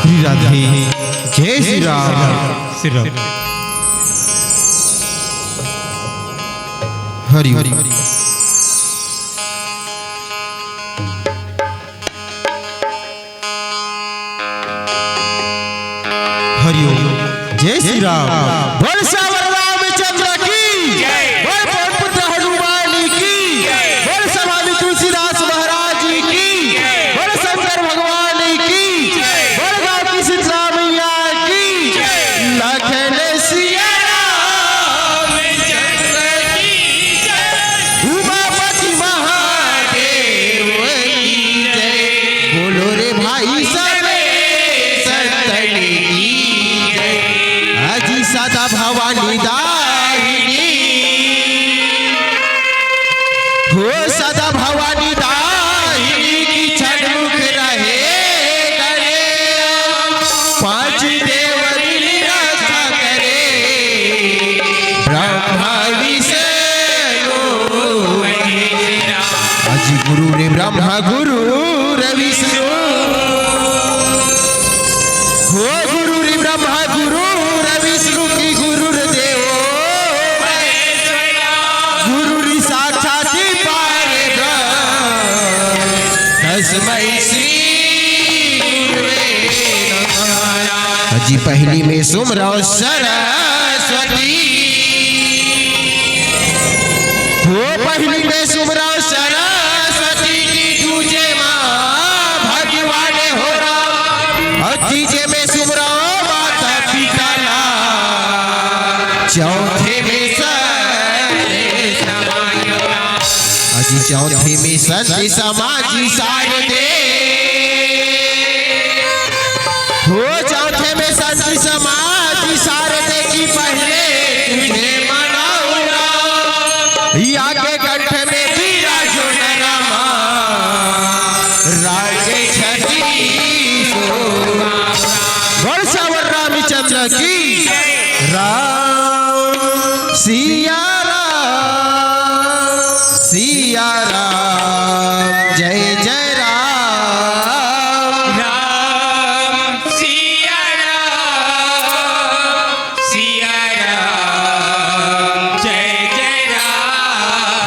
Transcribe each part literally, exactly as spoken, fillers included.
श्री राधे। जय श्री राम। श्री राम। हरि हरि। हरि ओम। जय श्री राम। बोल सावर रामचंद्र की। बोल पवन पुत्र हनुमान की। बोल स्वामी तुलसीदास महाराज की। बोल शंकर भगवान की। बोल गाँव की शीतला मैया की। लखन सिया रामचंद्र की। उमापति महादेव की जय। बोलो रे भाई सब संतन की जय। अजी सदा भवानी दाहिनी। हो सदा भवानी दाहिनी की छठ मुख रहे करे। पांच देव मिली रक्षा करे। ब्रह्मा विष्णु महेश। अजी गुरु रे ब्रह्मा गुरु रे विष्णु। हो गुरु रे ब्रह्मा गुरु रे विष्णु की गुरु रे देवो महेश्वरा। गुरु रे साक्षात ही पारे ब्रह्म। तस्मै श्री गुरुवे नमः। अजी पहली में सुमरव सरस्वती। हो पहली में सुमरव सरस्वती की, दूजे माँ भगवान हो राम। और तीजे में सुमरव माता पिता ला। चौथे में संत समाज। अजी चौथे में संत समाज सारदे। हो चौथे में संत समाज सारदे की पहले तुझे मनाऊंगा। या के कंठ में विराजो न रामा। राज छत्तीसो। बोल सावर रामचंद्र की। राम सिया राम सिया राम जय जय राम। राम सिया राम सिया राम जय जय राम।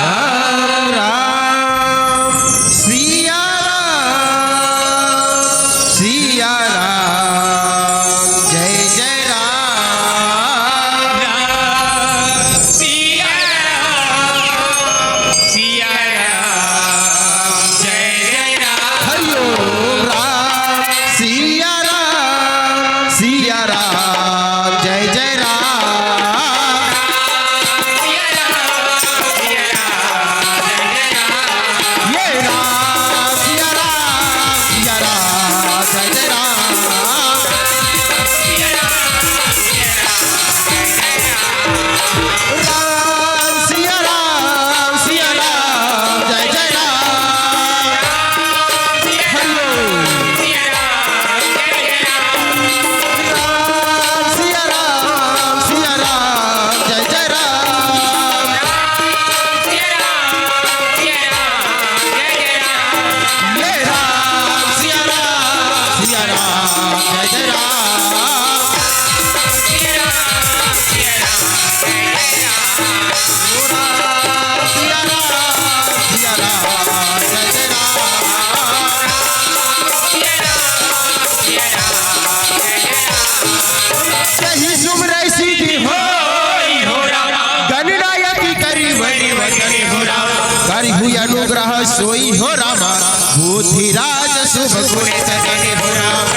सोई हो रामा, बुद्धिराज शुभ गुण सजन हो राम।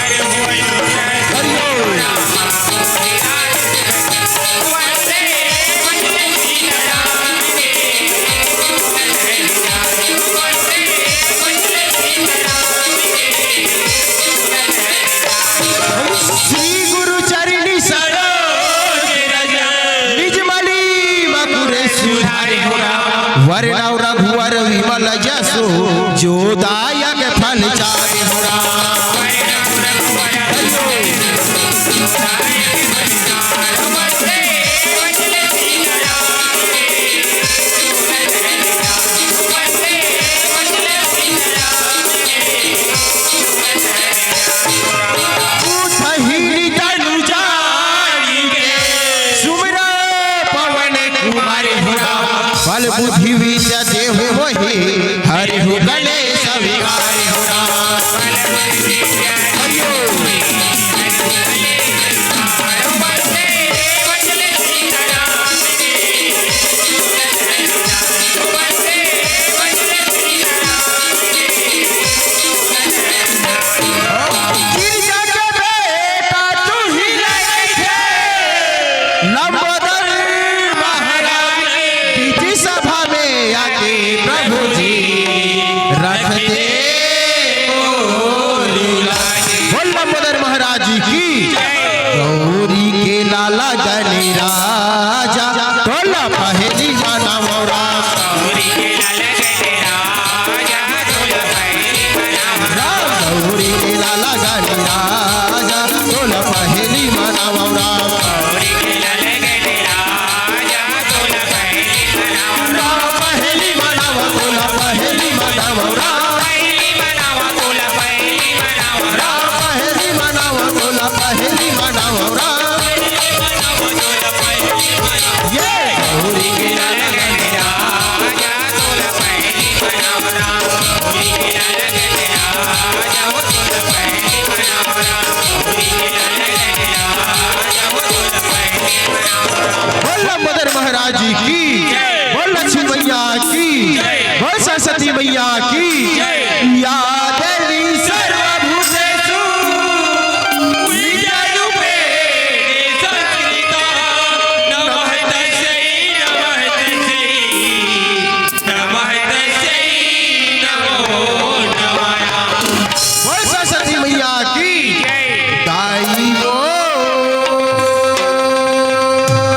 हरि ओम। श्री गुरु चरणी सरोज रज, निज मली मकुर सुधारे हो राम। वरण रघुवर विमल जसु, जो दायक फल चारे हो राम। उठहिन तनु जानिके सुमिरे पवन कुमार हो राम। बल बुद्धि विद्या देहु मोहि, हरहु कलेस विकार हो राम। गिरजा के बेटा तू ही लइके लंबोदर महाराज की सभा में आके प्रभु जी रखते। बोल लंबोदर महाराज जी की। गौरी के लाला गणराजा, तोला पहेली मनावो राम। राम गौरी के लाला गणराजा, तोला पहेली मनावो राम। राम पहेली मनावो, तोला पहेली मनावो राम। राम पहेली मनावो, तोला पहेली मनावो राम। ये गौरी के लाला गणराजा, तोला पहेली मनावो राम। गौरी के लाला गणराजा, तोला पहेली मनावो राम। गौरी के लाला गणराजा, तोला पहेली मनावो राम। बोल लंबोदर महाराज जी की, बोल लक्ष्मी मैया की, बोल सरस्वती मैया की। या देवी सर्वभूतेषु विद्यारूपेण संस्थिता, नमः तस्यै, नमः तस्यै, नमः तस्यै, नमो नमः। बोल सरस्वती मैया की। दाई ओ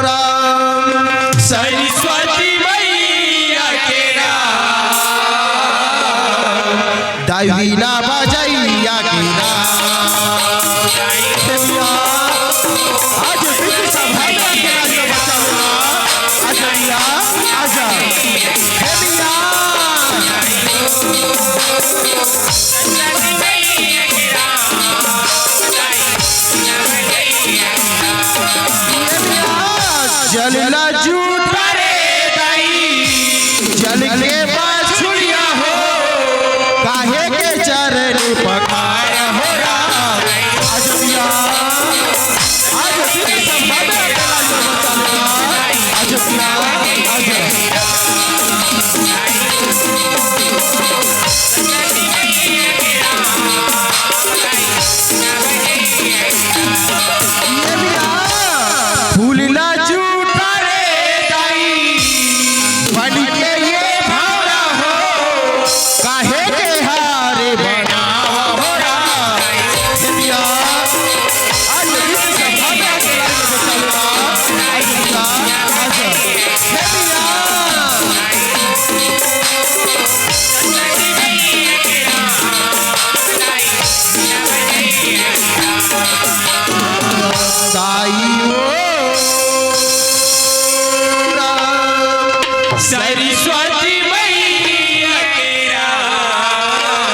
राम, सरस्वती मैया के राम, दाई वीणा बजइया के राम। आज विश्व सभा में आके राजा बचा लेना। आजा भैया, आजा। हे भैया। जल ला जूठा रे दाई, जल के बाछुरिया हो, काहे के चरण पखार हो राम। आज भैया, आज भैया, आज भैया, आज फूल ला जूठा रे दाई, बन के ये भौरा हो, काहे के हार बनावा हो राम। आज विश्व सभा में आके राजा बचा लेना। आज भैया, आज। हे भैया। साई ओ राम, सरस्वती मैया के राम,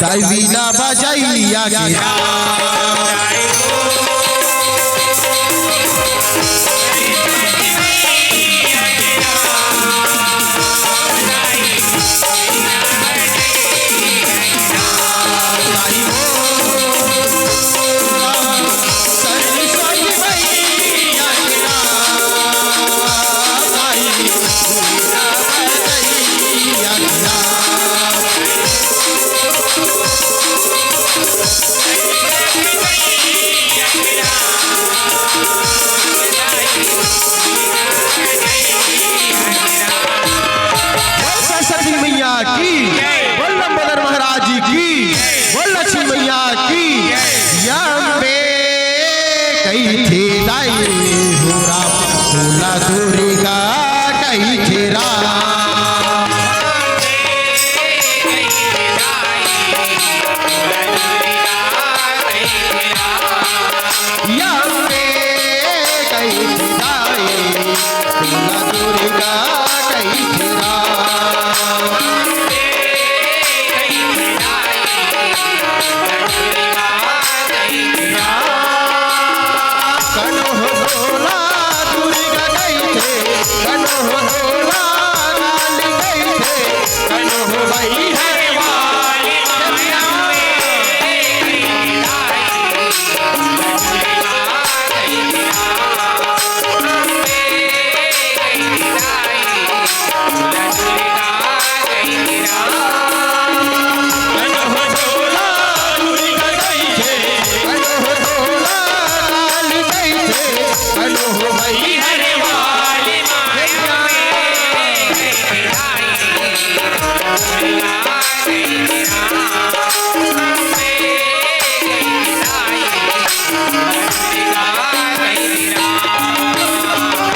ताई वीणा बजइया के राम।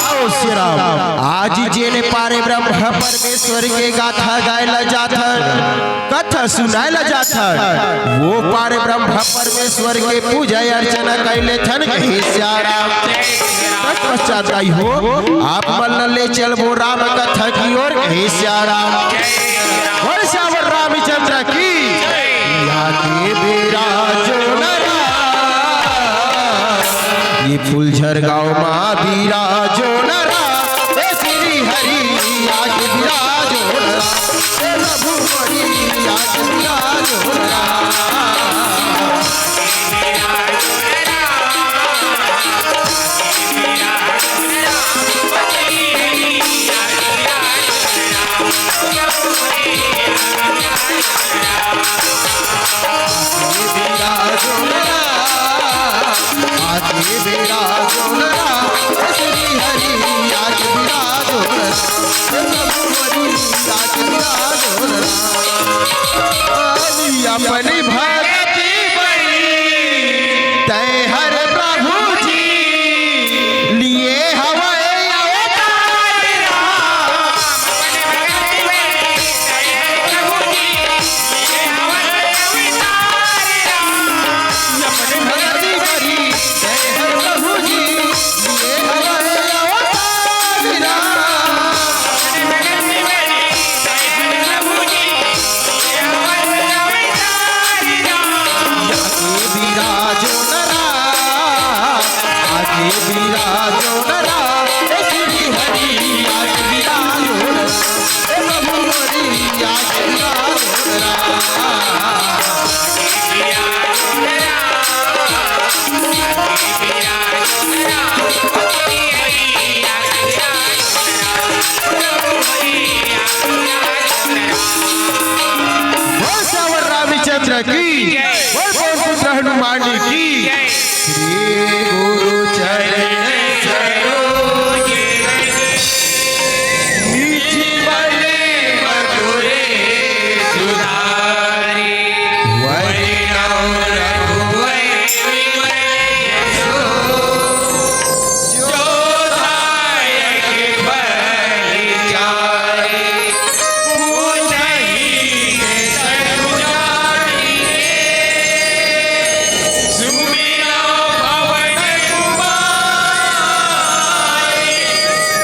आओ श्री राम। आज जेन पारे ब्रह्म परमेश्वर के गाथा गाय ला जाथन, कथा सुनाय ला जाथन, वो पारे ब्रह्म परमेश्वर के पूजा अर्चना कर लेथन, कहे श्री राम। तत्पश्चात आई हो, आप मन ला ले चलबो राम कथा की ओर, कहे श्री राम। बोल सियावर रामचंद्र की। या के बेरा जो नरा, ये फुलझर गांव मा बिराजो नरा, ए श्री हरि या के बिराजो नरा, ए प्रभु हरि या के बिराजो नरा। अपनी भक्ति बनी तै हर प्रभु जी लिए हवै अवतार राम। अपनी भक्ति बनी तै हर प्रभु जी लिए हवै अवतार राम। विराजो नरा, आगे विराजो नरा, ए श्री हरि आगे विराजो नरा, ए प्रभु हरि आगे विराजो नरा। बोल सियावर रामचंद्र की, बोल पवन पुत्र हनुमान की। श्री गुरु चरण सरोज रज, निज मन मधुर सुधारी। वरनौ रघुवर विमल यशो, जो दायक फल चारि। पूजहि के सरुजारि के, सुमिरौ पवन कुमार।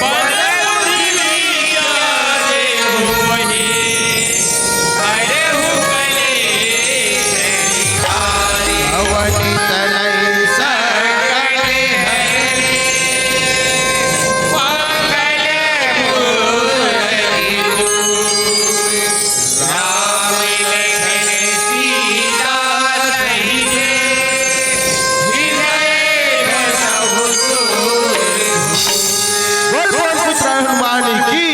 बल बुद्धि विद्या देहु महि, हरहु कलेश विकारी। पवन तनय संकट हरहि, मंगल मूर्ति राम लखन सीता सहित, हृदय बसहु दूर। बोल पवन पुत्र हनुमान की।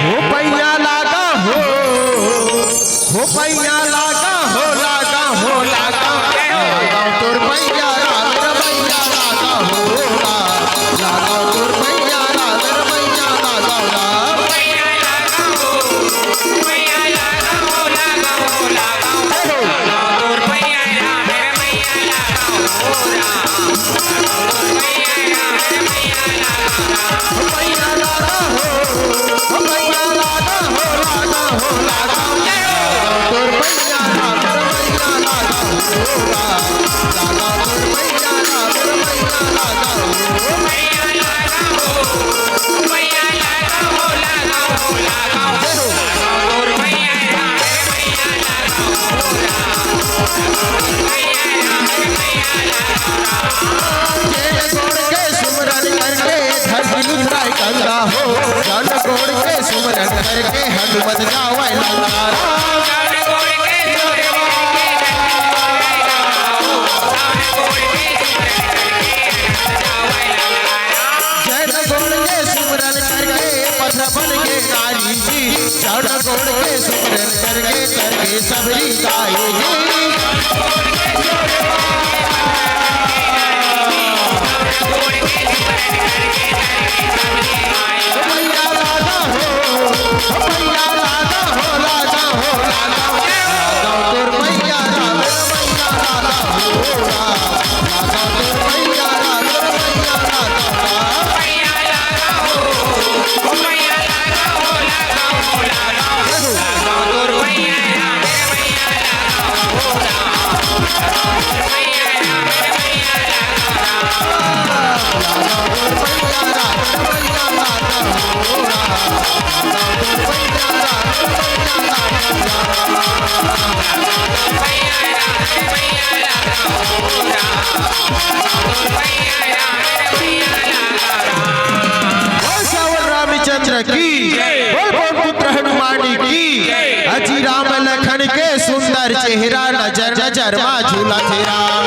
हो पैया लागा हो, हो पैया लागा हो, लागा हो, लागा। लागा तोर पैया राम रे पैया लागा हो, लागा तोर पैया राम रे पैया लागा हो। के गोड़ के सुमरन करके धरती उतराय गंगा हो, जन गोड़ के सुमरन करके हनुमत जावै लंका राम। जन गोड़ के सुमरन करके पथ बन के नारी जी, जन गोड़ के सुमरन करके करके सबरी गाए जी। मैया राधा हो, मैया राधा हो, राधा हो, राधा हो। राधा तोर मैया राधा, मैया राधा हो, राधा तोर मैया राधा, मैया राधा। बोल सावन रामचंद्र की, बोल पवन पुत्र हनुमान की। अजी राम लखन के सुंदर चेहरा, नजर नजर मा झूलथे राम।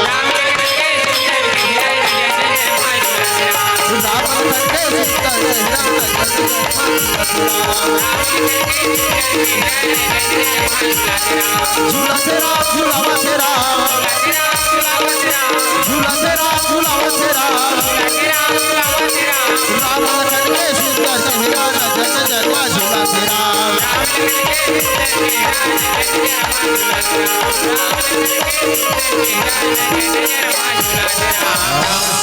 राम लखन के सुंदर चेहरा, नजर नजर मा झूलथे राम। झूलथे राम, झूलवथे राम। झूलथे राम, झूलवथे राम। राम लखन के सुंदर चेहरा, नजर नजर मा झूलथे राम।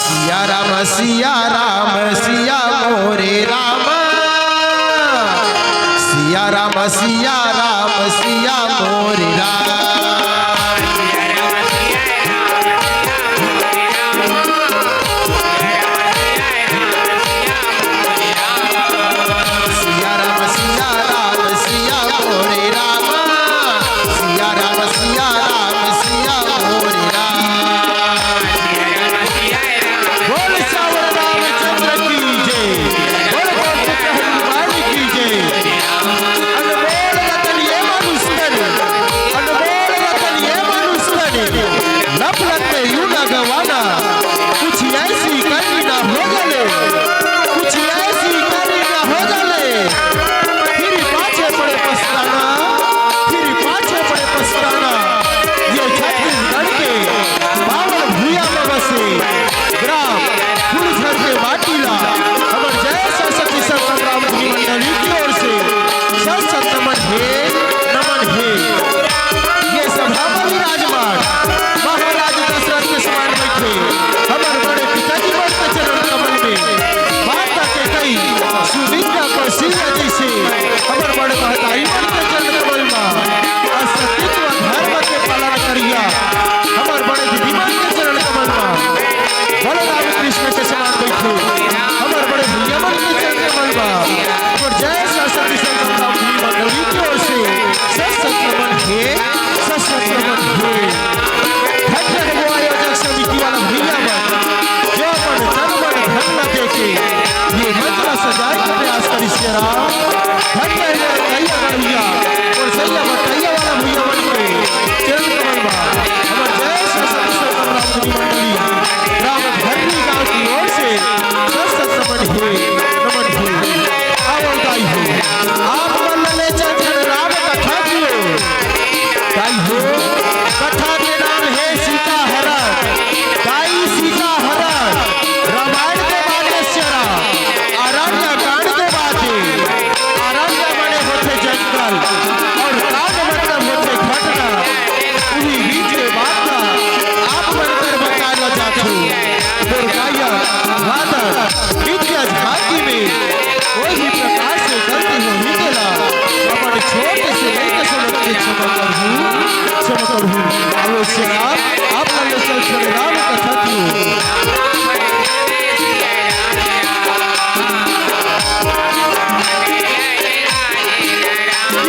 सिया राम, सिया राम, सिया मोरे राम। सिया राम, सिया राम, सिया मोरे राम। सिया राम, सिया राम, सिया मोरे राम। सिया राम, सिया राम, सिया मोरे राम। बोल सावर रामचंद्र की जय, बोल पवन पुत्र हनुमान की जय। अनमोल रतन ये मानुष तन, अनमोल रतन ये मानुष तन, लप लप में यूं न गवाना, कुछ ऐसी करनी ना हो जले, कुछ ऐसी करनी ना हो जले, फिर पाछे पड़े पछताना, फिर पाछे पड़े पछताना। ये छत्तीसगढ़ के पावन भुइयां में बसे ग्राम फूलझर के माटी ला हमर जय सरस्वती संगम रामधुनी मंडली की ओर से सत सत नमन हे, नमन हे। ये सभा में विराजमान महाराज दशरथ के समान बैठे हमर बड़े पिताजी मन के चरण कमल में माता के कई सुविद्या कौशल्या जैसे हमर बड़े महतारी मन के चरण कमल में असतित्व धर्म के पालन करिया हमर बड़े दीदी मन के चरण कमल में बलराम कृष्ण के समान बैठे हमर बड़े भैया मन के चरण कमल में। और जय सरस्वती संगम रामधुनी मंडली की ओर से सत सत नमन हे, सत सत नमन हे। धन्य हे वो आयोजक समिति वाला भैया मन, जो अपन तन मन धन ला देके ये मंच ला सजाए के प्रयास करिस हे राम। धन्य हे वो रंगैया गढ़ भैया और सैया बटैया वाला भैया मन के चरण कमल में हमर जय सरस्वती संगम रामधुनी मंडली राम धरनी गांव की ओर से सत सत नमन हे, नमन हे। आवल दाई हो, आप मन ले चल चल राम कथा की ओर। दाई हो, कथा के नाम हे सीता हरण। दाई सीता हरण रामायण के बात हे, अरण्य कांड के बात हे। अरण्य माने होथे जंगल और कांड मतलब होथे घटना। उही बीच के बात ला आप मन कर बताना चाहथों। दुर्गाया वादन विद्या झांकी में कोई भी प्रकार से गलती होही तेला अपन छोट से लेके छोट के क्षमा करहू, क्षमा करहू। आवो श्री राम, आप मन ले चल श्री राम कथा की ओर।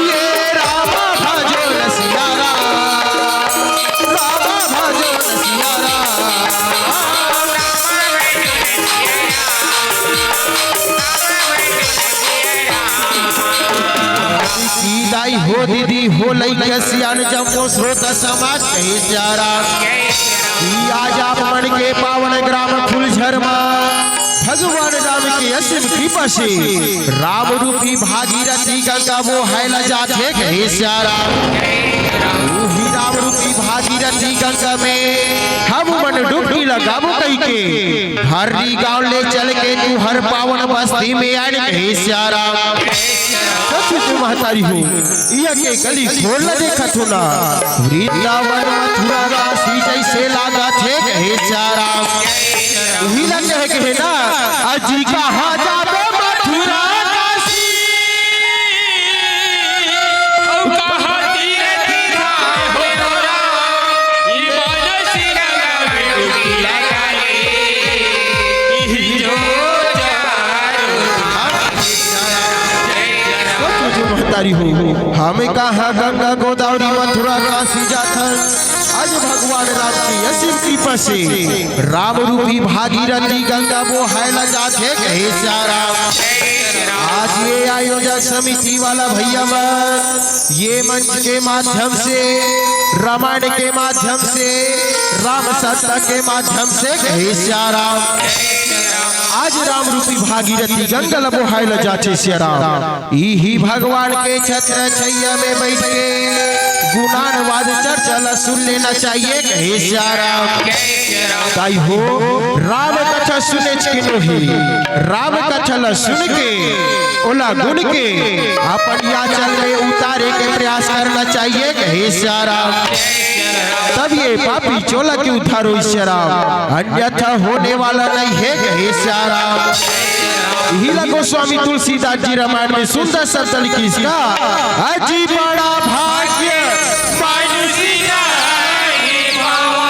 ये राम भजो न सिया राम, राम भजो न सिया राम। हो लइका सियान जम्मो श्रोता समाज कहे सियाराम। कि आज आप मन के पावन ग्राम फुलझर म भगवान राम के असीम कृपा से राम रूपी भागीरथी गंगा बोहाय ल जाथे कहे सियाराम। उही राम रूपी भागीरथी गंगा में हम मन डुबकी लगाबो कहिके हर्री गांव ले चल के तुंहर पावन बस्ती में आन कहे सियाराम। सचमुच महतारी हो, इहाँ के गली खोल ल देखत हो ना, वृंदावन मथुरा काशी जइसे लागत हे कहे सियाराम। उही ला कहे के हे ना, अजी कहाँ जाबे मथुरा काशी। महतारी हो, हम कहाँ गंगा गोदावरी मथुरा काशी जाथन। आज भगवान राम की असीम कृपा से राम रूपी भागीरथी गंगा बोहाय ल जाथे कहे सियाराम। आज ये आयोजन समिति वाला भैया मन ये मंच के माध्यम से, रामायण के माध्यम से, राम सत्ता के माध्यम से कहे सियाराम। आज राम रूपी भागीरथी गंगा ल बोहाय ल जाथे सियाराम। इही भगवान के छत्र छैया में बैठ के गुणानुवाद चर्चा ल सुन लेना चाहिए कहे सियाराम। ताई हो, राम कथा सुनेच के नोहे, राम कथा ल सुन के ओला गुन के अपन आचरण में उतारे के प्रयास करना चाहिए कहे सियाराम। तब ये पापी चोला के उद्धार होही सियाराम, अन्यथा होने वाला नहीं है कहे सियाराम। इही ला गोस्वामी तुलसीदास जी रामायण में सुंदर शब्द लिखिस का, अजी बड़ा भाग्य मानुष जाहि पावा।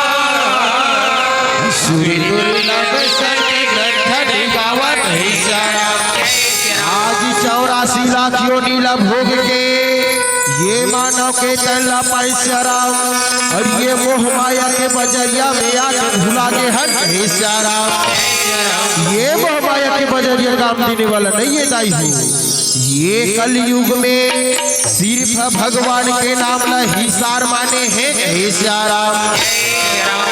सूरि दुर्लभ सत ग्रंथ निभावा कहे सियाराम। आज चौरासी लाख योनि ला भोग के ये मानव के तन ला पाए सियाराम, अउ ये मोह माया के बजरिया में आके भुला गे हन हे सियाराम। ये मोह माया के बजरिया काम देने वाला नहीं है दाई हो। ये कलयुग में सिर्फ भगवान के नाम ला ही सार माने हे हे सियाराम।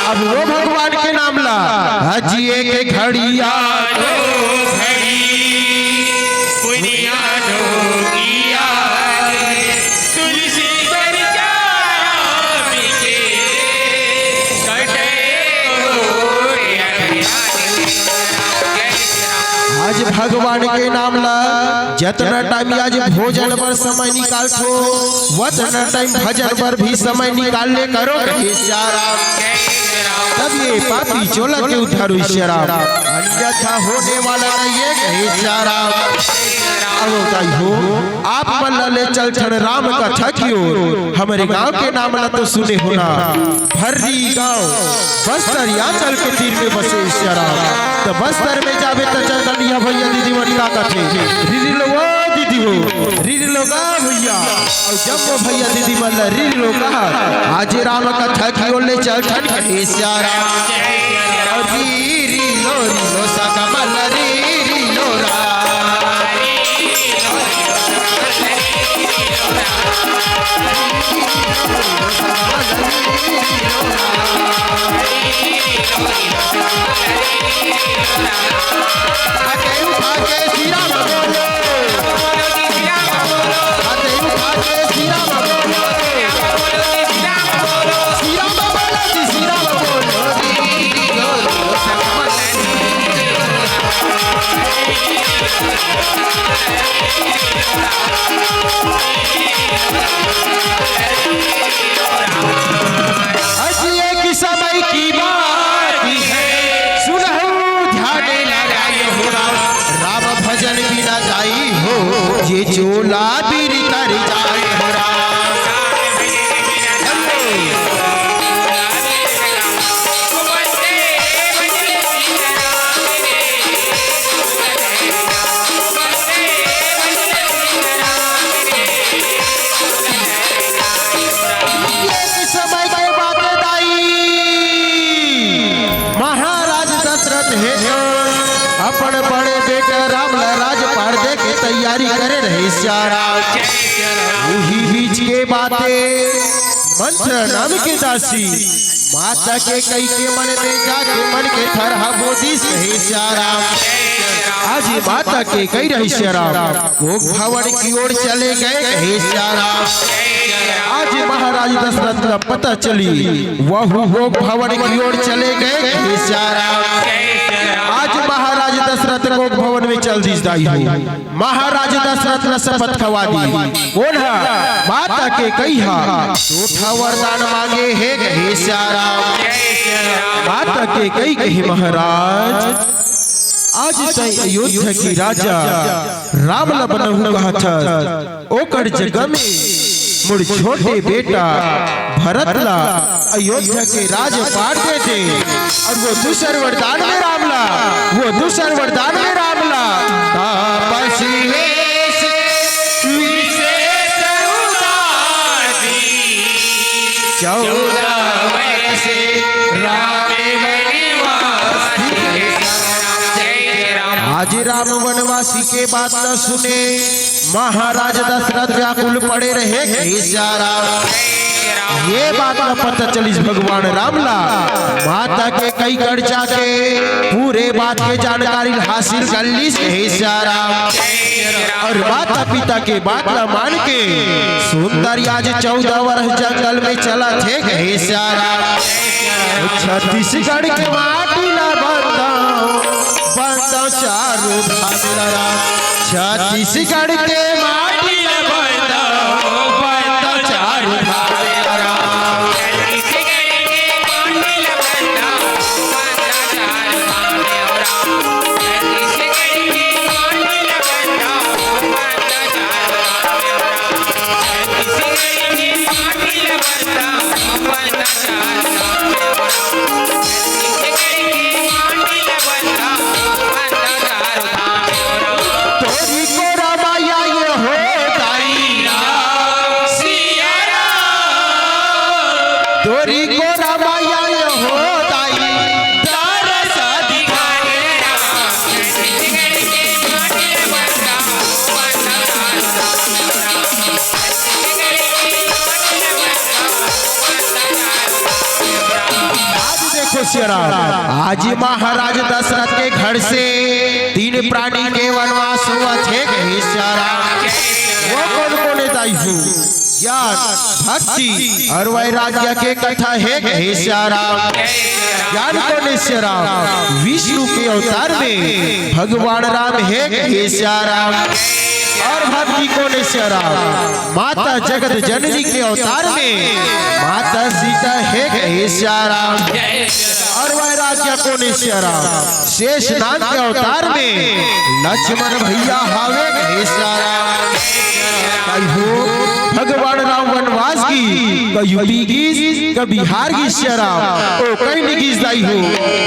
अब वो भगवान के नाम ला, हाँ जी, एक घड़िया दो घड़ी पुनिया दो किया तुलसी पर जाम के कटे हो रे अभिलाष। आज भगवान के नाम ला जतना टाइम आज भोजन बर समय निकालथो, वतना टाइम भजन बर भी समय निकाल ले करो कहे सियाराम। तब ये पापी चोला के उद्धार होही सियाराम, अन्यथा होने वाला नहीं है कहे सियाराम। अब दाई हो, आप मन ला ले चलथन राम कथा की ओर। हमरे गांव के नाम ला तो सुने हो ना, भर्री गांव बस्तर अंचल के तीर में बसे सियाराम। त बस्तर में जाबे त चंदनिया भैया दीदी मन का कथे, रीरी लो ओ दीदी हो, रीरी लो गा भैया। अउ जब वो भैया दीदी मन ला रीरी लो कहा, आज राम कथा की ओर ले चलथन कहे सियाराम। अउ रीरी लो री लो सकमल रीरी लो रा। अजी एक समय की बात है, सुनहु ध्यान लगाए हो राम, राम भजन बिना जाई हो, ये चोला बीर तर जाए हो राम। समय के बात दाई, महाराज दशरथ हे अपन बड़े बेटा राम ला राजपाट दे के तैयारी करे रहे सियाराम। उही बीच के बात आथे मंथरा नाम के दासी, माता कैकई के मन में जाके मन के थरहा बो दिस हे सियाराम। आज माता कैकई रहिस सियाराम, वो भवन की ओर चले गए हे सियाराम। आज महाराज दशरथ ला पता चलिस, वहू वो भवन की ओर चले गए हे सियाराम। आज महाराज दशरथ वो भवन में चल दिस दाई हो। महाराज दशरथ ला शपथ खवा दिस। कोन ह? माता कैकई ह। दू ठा वरदान मांगे हे, हे सियाराम। माता कैकई कहिस, महाराज, आज तैं अयोध्या के राजा राम ला बनाहूं कहत हस, ओकर जगह में मोर छोटे बेटा भरत ला अयोध्या के राजपाट दे दे, अउ वो दूसर वरदान में राम ला, वो दूसर वरदान में राम ला, तपसी वेश विशेष उदासी, चौदह वर्ष राम वनवासी। आज राम वनवासी के बात न सुने, महाराज दशरथ व्याकुल पड़े रहे हे सियाराम। ये बात ला पता चलिस भगवान राम ला, माता कैकई कर जाके पूरे बात के जानकारी हासिल कर लिस हे सियाराम। अउ माता पिता के बात ला मान के सुंदर आज चौदह वर्ष जंगल में चलत हे हे सियाराम। छत्तीसगढ़ के माटी ला बंदव, बंदव चारों धाम राम। छत्तीसगढ़ के माटी ला बंदव, बंदव चारों धाम राम। तोरी कोरा माया ये हो दाई, तोरी कोरा माया ये हो दाई, तरस दिखाए। आज देखो सियाराम, आज महाराज दशरथ के घर से तीन प्राणी के वनवास होवत हे हे सियाराम। वो कोन कोन हे दाई हो? ज्ञान, भक्ति अउ वैराग्य के कथा हे हे सियाराम। ज्ञान कोन हे सियाराम? विष्णु के अवतार में भगवान राम हे हे सियाराम। अउ भक्ति कोन हे सियाराम? माता जगत जननी के अवतार में माता सीता हे हे सियाराम। अउ वैराग्य कोन हे सियाराम? शेष नाग के अवतार में लक्ष्मण भैया हवे हे सियाराम। कहियो भगवान राम वनवास गिस, कहियो यूपी गिस, कभी बिहार गिस सियाराम, ओ कहीं नहीं गिस दाई हो।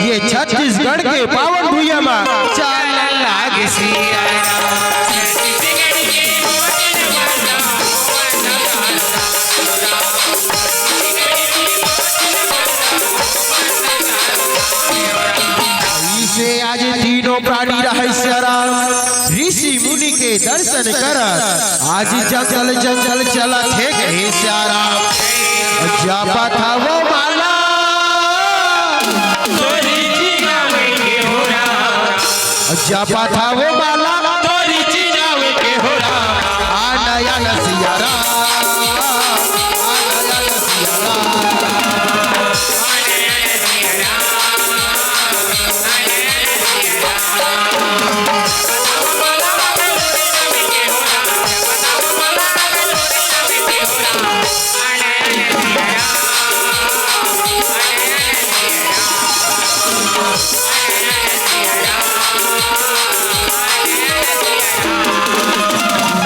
ये छत्तीसगढ़ के पावन भुइयां मा चालन लागे सियाराम। इसे आज तीनों प्राणी रहै सियाराम, ऋषि मुनि के दर्शन करत आज जंगल जंगल चलत हे हे सियाराम। जपत हवों माला, जपत हवों माला, तोरी चिन्हावे के हो राम। आना आना सियाराम, आना आना सियाराम।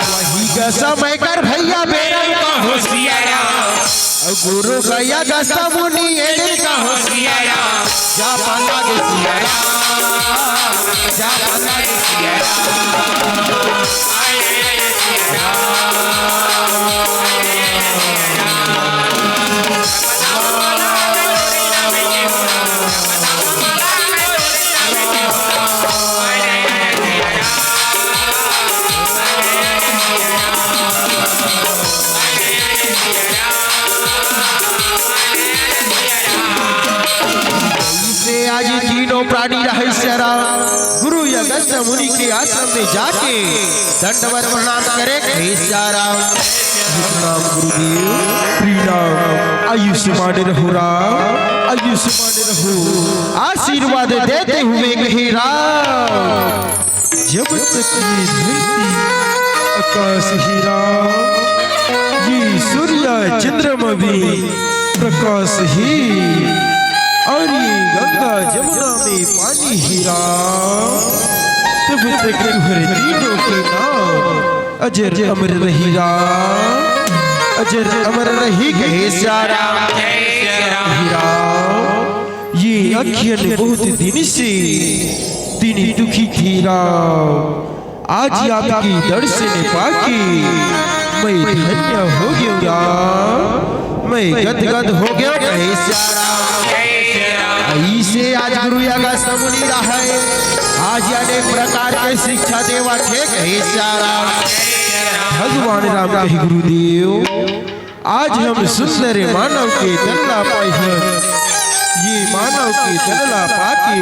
वही का समय कर भैया बेरम का होशियारा, गुरु गया गस्ता मुनि एडे का होशियारा। जा पाला गे सियारा, जा पाला गे सियारा। से आज तीनों प्राणी रहे सिया राम गुरु अगस्त मुनि के आश्रम में जाके दंडवत प्रणाम करे, कहे सिया राम। प्रणाम गुरुदेव, प्रणाम। आयुष्मान रहो राम, आयुष्मान रहो। आशीर्वाद देते हुए कहे राम, जब तक ये धरती आकाश ही राम, ये सूर्य चंद्रमा भी प्रकाश ही, और ये गंगा जमुना में पानी ही राम, तब तक तुम्हारे तीनों के नाम अजर अमर रही राम, अजर अमर रही, कहे सिया राम। ही राम, ये अखियन बहुत दिन से दिन दुखी थी राम, आज आपकी दर्शन पाके मैं धन्य हो गयो राम, मैं गदगद हो गयो, कहे सिया राम। ऐसे आज गुरु अगस्त मुनि रहे, आज अनेक प्रकार के शिक्षा देवत हे, कहे सिया राम। भगवान राम कहे गुरुदेव, आज हम सुंदर मानव के तन ला पाई हन। ये मानव के तन ला पाके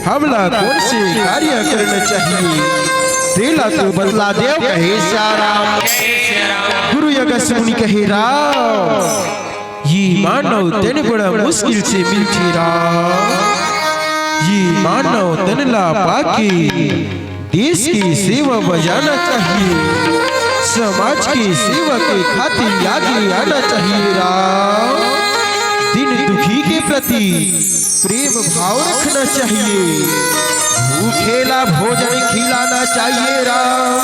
हमला कौन से कार्य करना चाहिए, तेला तो बतला देव, कहे सिया राम। गुरु अगस्त मुनि कहे राम, ये मानव तन बड़ा मुश्किल से मिलथे राम। ये मानव तन ला पाके देश की सेवा बजाना चाहिए, समाज की सेवा के खातिर आगे आना चाहिए राम। दिन दुखी के प्रति प्रेम भाव रखना चाहिए, भूखे ला भोजन खिलाना चाहिए राम,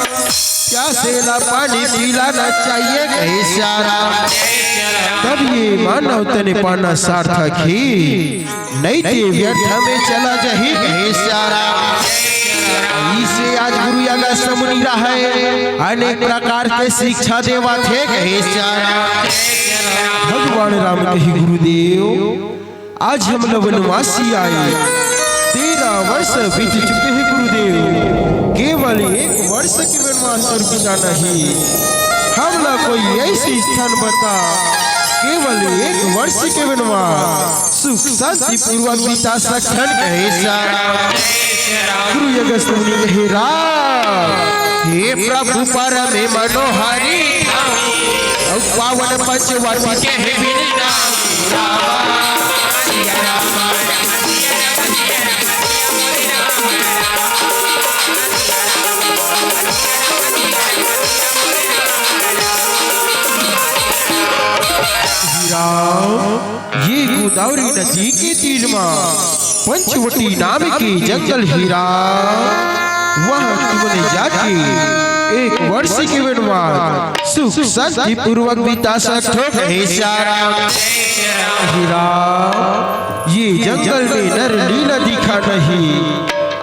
प्यासे ला पानी पिलाना चाहिए, कहे सिया राम। तब ये मानव तन पाना सार्थक ही, नहीं ते व्यर्थ में चला जाही, कहे सिया राम। इसे आज गुरु अगस्त मुनि रहे, अनेक प्रकार के शिक्षा देवत हे, कहे सिया राम। भगवान राम कहे गुरुदेव, आज हम लोग वनवासी आए, तेरह वर्ष बीत चुके हैं गुरुदेव, केवल एक वर्ष के वनवास और बिना नहीं। हमला कोई ऐसी स्थान बता, केवल एक वर्ष के वनवास सुख शांति पूर्वक बिता सकथन, कहे सिया राम। गुरु अगस्त मुनि कहे राम, हे प्रभु परम मनोहरी, अउ पावन पंचवटी के हे बिना। राम, ये गोदावरी नदी के तीर मा पंचवटी नाम के जंगल हे राम, वहाँ तुमने जाके एक वर्ष के वनवास सुख शांति पूर्वक बिता सकथो, कहे सिया राम। हे राम, ये जंगल में नर लीला दिखा नहीं,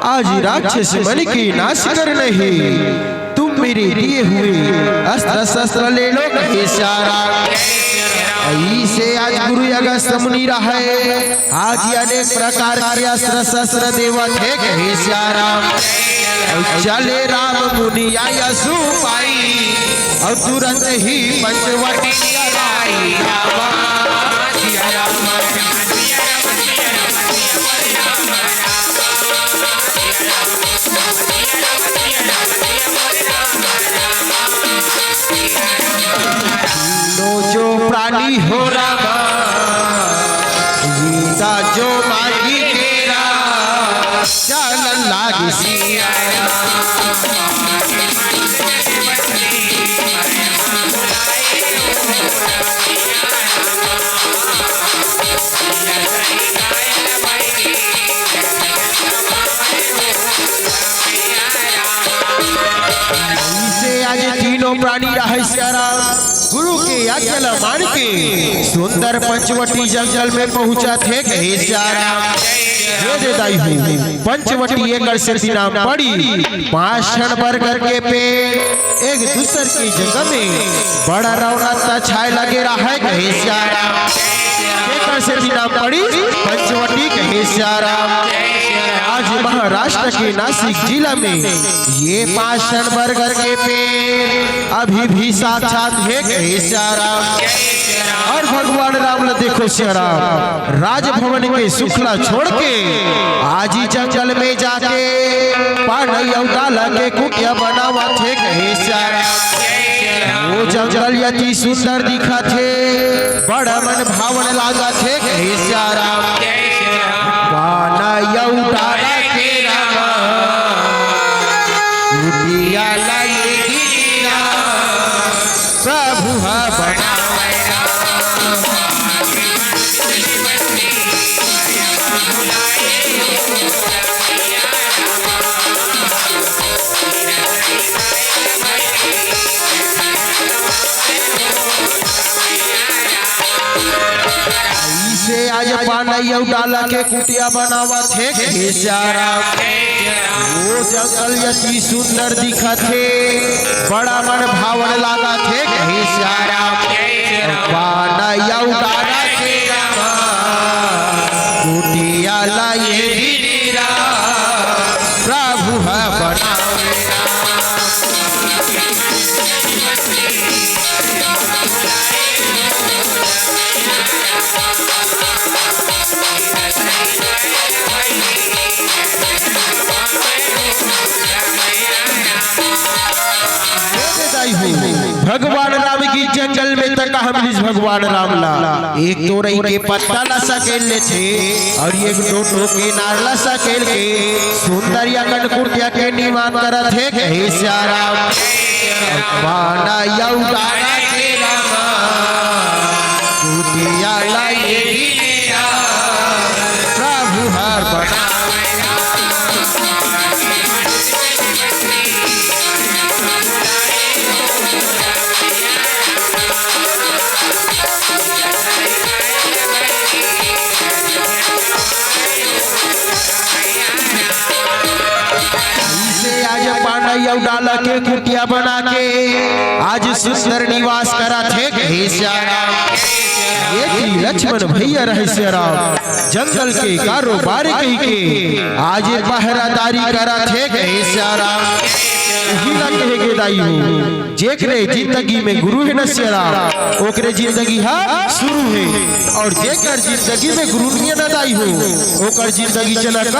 आज राक्षस मन के नाश कर नहीं, तुम मेरे दिए हुए अस्त्र शस्त्र ले लो, कहे सिया राम। इसे आज गुरु अगस्त मुनि रहे, आज अनेक प्रकार के अस्त्र शस्त्र देवत हे, कहे सिया राम। चले राम मुनि आया सुपाई, अउ तुरंत ही पंचवटी आई रामा। लो जो प्राणी हो रामा, गीता जो मांगी तेरा, चलन लाग सिया। इसे आज तीनों प्राणी रहे सिया राम, गुरु के आज्ञा ला मान के सुंदर पंचवटी जंगल में पहुंचा थे, कहे सिया राम। दे दे दाई हो, पंचवटी एकर सेती नाम पड़ी, पांच ठन बरगद के पेड़ एक दूसर के जगह में बड़ा रौनक छाए लगे रहे, कहे सिया राम। एकर सेती नाम पड़ी पंचवटी, कहे सिया राम। आज महाराष्ट्र के नासिक जिला में ये पाषाण बरगद के पेड़ अभी भी साक्षात हे, कहे सिया राम। और सियाराम राजभवन के सुख ला छोड़ के आज ही जंगल में जाके पानई अउ डाला के कुटिया बनावत हे कहे सियाराम। वो जंगल अति सुंदर दिखत हे, बड़ा मन भावन लागत हे कहे सियाराम। पानई अउ डाला के रामा, कुटिया ला ये गिरा प्रभु ह बनावय राम। अइसे आज पानई अउ डाला के कुटिया बनावत हे कहे सियाराम। वो जंगल अति सुंदर दिखत हे, बड़ा मन भावन लागत हे कहे सियाराम। पानई अउ डाला के रामा, कुटिया ला ये गिरा प्रभु ह बनावय राम। भगवान राम की जंगल में तक हम मिलिस भगवान राम ला। एक तोरई के पत्ता ला सकेल लेथे अउ एक टोटो के नार ला सकेल के सुंदर या कनकुटिया के निर्माण करत हे कहे सियाराम। पानई अउ डाला के रामा, कुटिया ला ये गिरा प्रभु ह बनावय राम। इसे आज पानई अउ डाला के कुटिया बना के आज सुंदर निवास करत हे कहे सियाराम। ये कि लक्ष्मण भैया रहे सियाराम, जंगल के कारोबार कहिके आज पहरादारी करत हे कहे सियाराम। इही ला कहे गे दाई हो, जेकरे जिंदगी में गुरु हे न सियाराम, ओकरे जिंदगी ह शुरू हे, अउ जेकर जिंदगी में गुरु नइ हे न दाई हो, ओकर जिंदगी चला कर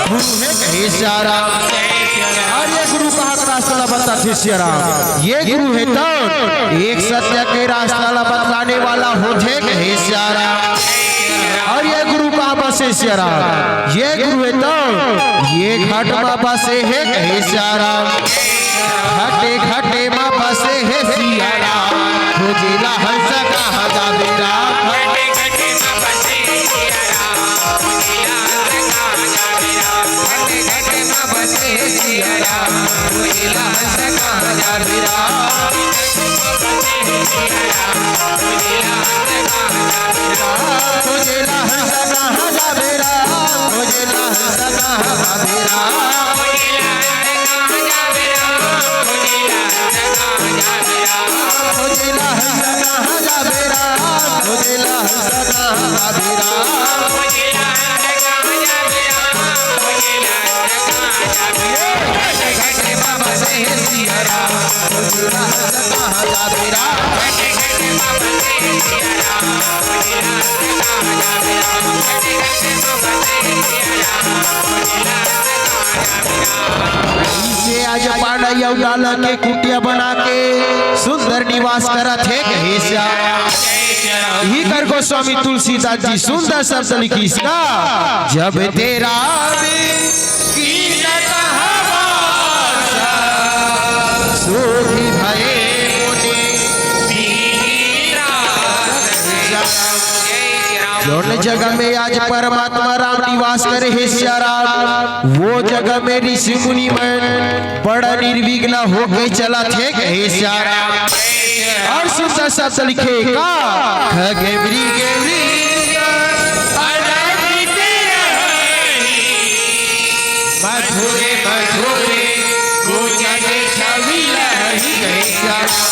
गुरु हे कहे सियाराम। अउ ये गुरु कहाँ के रास्ता ला बताथे सियाराम? ये गुरु हे त एक सत्य के रास्ता ला बतलाने वाला होथे कहे सियाराम। अउ ये गुरु कहाँ बसे सियाराम? ये गुरु हे त ये घट मा बसे हे कहे सियाराम। घटे घटे मा बसे हे सियाराम, खोजेला हंस कहाँ जाबे राम। इसे आज पानई अउ डाला के कुटिया बना के सुंदर निवास करत हे कहे सियाराम। इही कर गोस्वामी तुलसीदास जी सुंदर शब्द लिखिस का, जब तेरा कीनत हवा सोही भये मुनि दीन। जौन जगह में आज परमात्मा राम निवास करे हे सियाराम, वो जगह में ऋषि मुनि मन बड़ा निर्विघ्न होके चलत हे कहे सियाराम। अउ सुंदर शब्द लिखे का, खग मृग वृष अनादित रही, मधुर मधुर गुंजन छवि लहरी कहे सियाराम।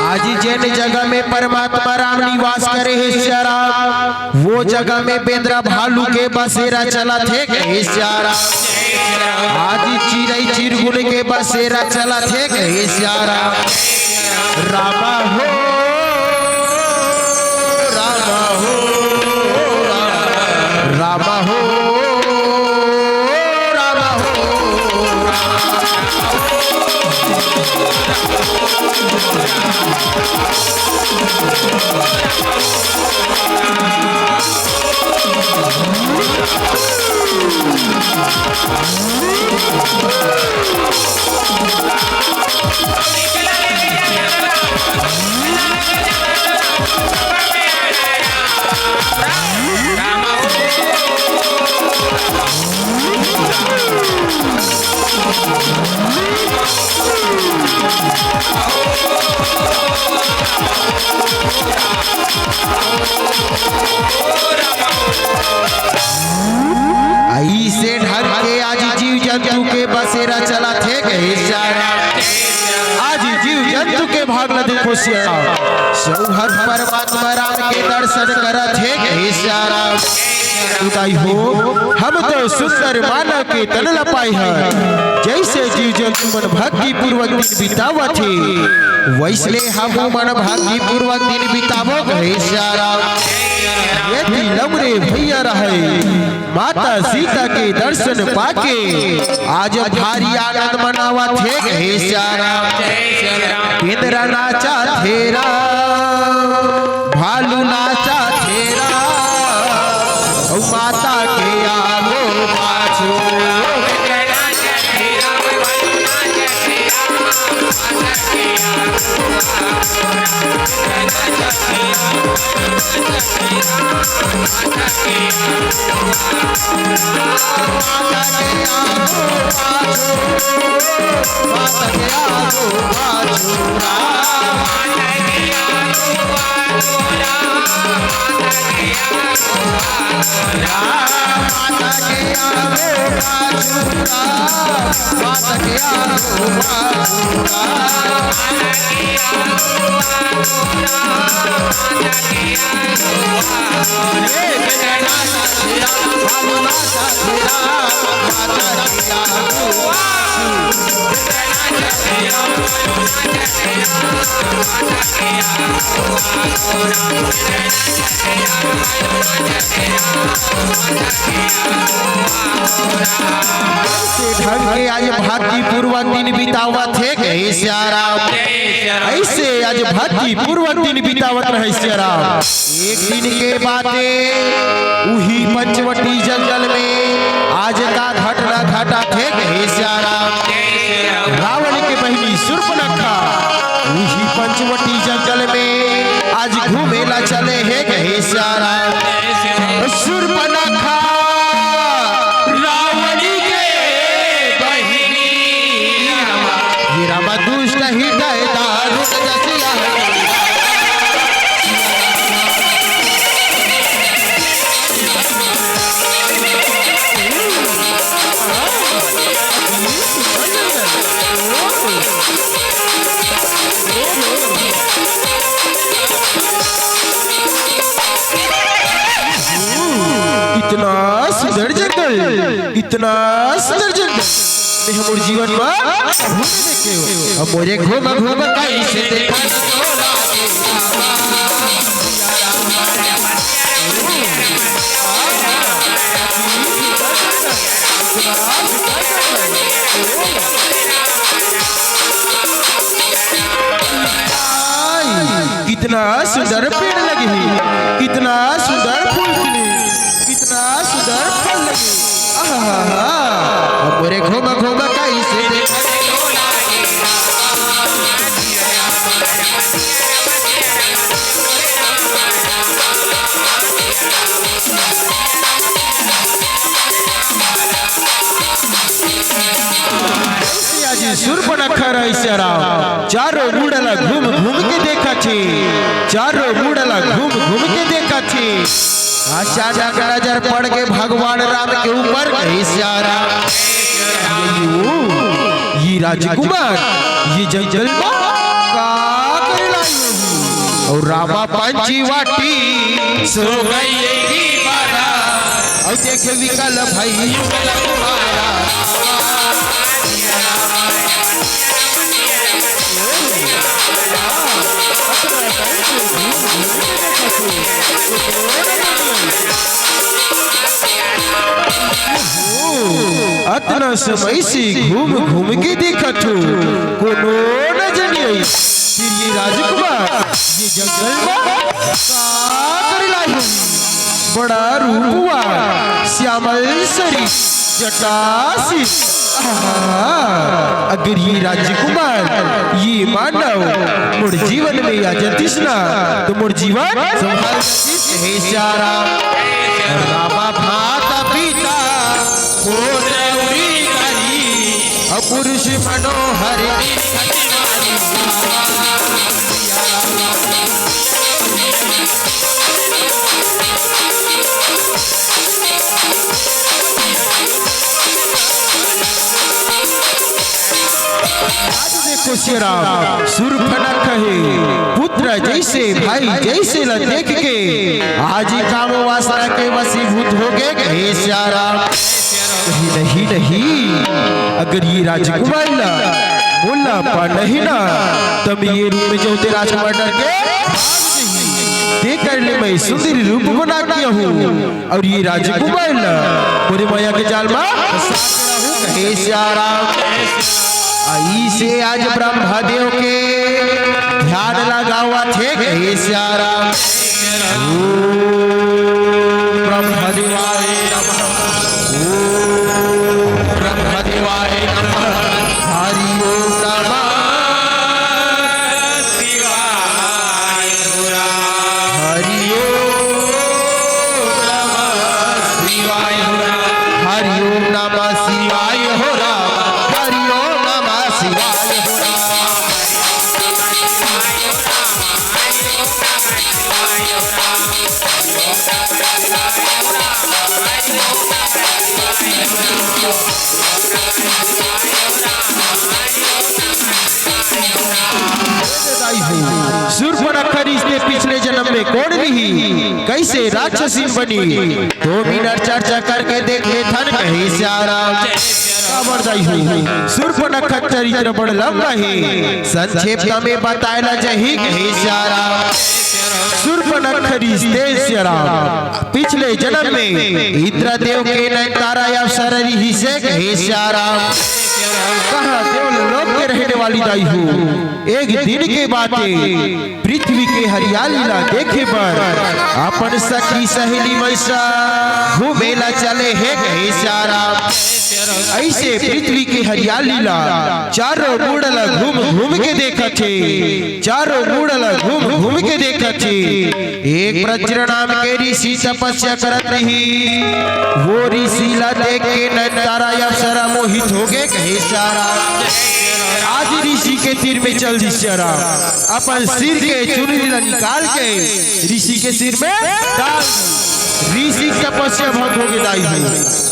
आज जेन जगह में परमात्मा राम निवास करे हे सियाराम, वो जगह में बेंदरा भालू के बसेरा चलत हे कहे सियाराम। आज चिरई चिरगुन के बसेरा चलत हे कहे सियाराम। रामा हो, रामा हो, अइसे ढंग के आज जीव जंतु के बसेरा चलत हे, कहे सियाराम। आज जीव जंतु के भाग ल देखो सियाराम। सौहर परमात्मा राम के दर्शन करत हे, कहे सियाराम। उदाई हो, हम तो सुंदर मानव के तन ल पाए हन। जइसे जीव जंतु मन भक्ति पूर्वक दिन बितावत हे, वइसने हमू मन भक्ति पूर्वक दिन बिताबो, कहे सियाराम। ये तिलम रे भैया रहे, माता सीता के दर्शन पाके आज भारी आनंद मनावत हे, कहे सियाराम। इंद्र नाचत हे राम, भालू नाचत हे राम, अउ माता के आगू पाछू। से ढंग के आज भक्ति पूर्वक दिन बितावत हे, कहे सियाराम। अइसे आज भक्ति पूर्वक दिन बितावत रहे सियाराम। एक दिन के बाते उही पंचवटी जंगल में आज का घटना घटत हे, कहे सियाराम। रावण के बहिनी सुर्पनखा उही पंचवटी जंगल में आज घूमे ला चले हे, कहे सियाराम। सुर्पनखा रावण के बहिनी, ये राम दुष्ट हृदय दारुण जसिया। इतना सुंदर जंगल, इतना सुंदर जंगल, मैं हमर जीवन में कभू नहीं देखे हो। अब मोरे घूम घूम कैसे देखा कितना सुंदर पेड़ लगे हे, कितना सुंदर फूल खिले, कितना सुंदर फल लगे। आहा, मोरे घूम घूम कैसे देखा आज सुर्पनखा रहिस राम, चारों मुड़ा ला घूम घूम के देखत हे, चारों मुड़ा ला घूम घूम के देखत हे। अचानक नजर पड़ गे भगवान राम के ऊपर, कहिस राम, ये राजकुमार ये जंगल में का करे ला आए हो? अउ रामा पंचवटी सो गई की बारा। अउ देखे विकल भई युगल तुम्हारा। अतना समय से घूम घूम के देखत हो, कोनो नजर नहीं आई। फिर ये राजकुमार ये जंगल में का करे ला आए हो? बड़ा रूपवान, श्यामल शरीर, जटासी। आहा, अगर ये राजकुमार, ये मानव मोर जीवन में आ जतिस ना, तो मोर जीवन संभाल जतिस। हे सिया राम, रामा भात पीता, खोज उरी करी, अपुरुष मनोहर। आज देखो सियाराम, शूर्पणखा के पुत्र जइसे भाई जइसे ला देख के आज ही काम वासना के वशीभूत हो गे, कहे सियाराम। नहीं, नहीं, नहीं, अगर ये राजकुमार ला मोला पा नहीं ना, त मैं ये रूप में जाहूं ते राजकुमार डर के तेकर ले मैं सुंदर रूप बना के आहूं। अउ ये राजकुमार ला मोरे मया के जाल मा फंसा के रहूं, कहे सियाराम। अइसे आज ब्रह्मदेव के ध्यान लगावत हे, कहे सियाराम। ओम ब्रह्मदेवाय नमः। ओम ब्रह्मदेवाय नमः। हरि ओम नमः शिवाय। हरि ओम नमः शिवाय हो राम। हरि ओम नमः शिवाय हो राम। हरि ओम नमः शिवाय हो राम। दाई हो, शूर्पणखा रिहिसे पिछले जनम में कोन रिहिस, कइसे राक्षसिन बनिस, दो मिनट चर्चा करके देख लेथन, कहे सियाराम। काबर दाई हो, शूर्पणखा चरित्र बड़ लंबा हे, संक्षेप में बताय ला जाही, कहे सियाराम। शूर्पणखा रिहिसे सियाराम, पिछले जनम में इंद्रदेव के नैनतारा अप्सरा रिहिसे, कहे सियाराम। कहाँ देवलोक के रहने वाली दाई हो, एक दिन के बात हे, पृथ्वी के हरियाली ला देखे बर अपन सखी सहेली मन सा घूमे ला चले हे, कहे सियाराम। अइसे पृथ्वी के हरियाली ला चारों मुड़ ला घूम घूम के देखत हे, चारों मुड़ ला घूम घूम के देखत हे। एक वज्र नाम के ऋषि तपस्या करत रहिस, वो ऋषि ला देख के नैनतारा अप्सरा मोहित हो गे, कहे सियाराम। आज ऋषि के तीर में चल दिस सियाराम, अपन सिर के चुनरी ला निकाल के ऋषि के सिर में डाल दिस। ऋषि के तपस्या भंग हो गे दाई हो।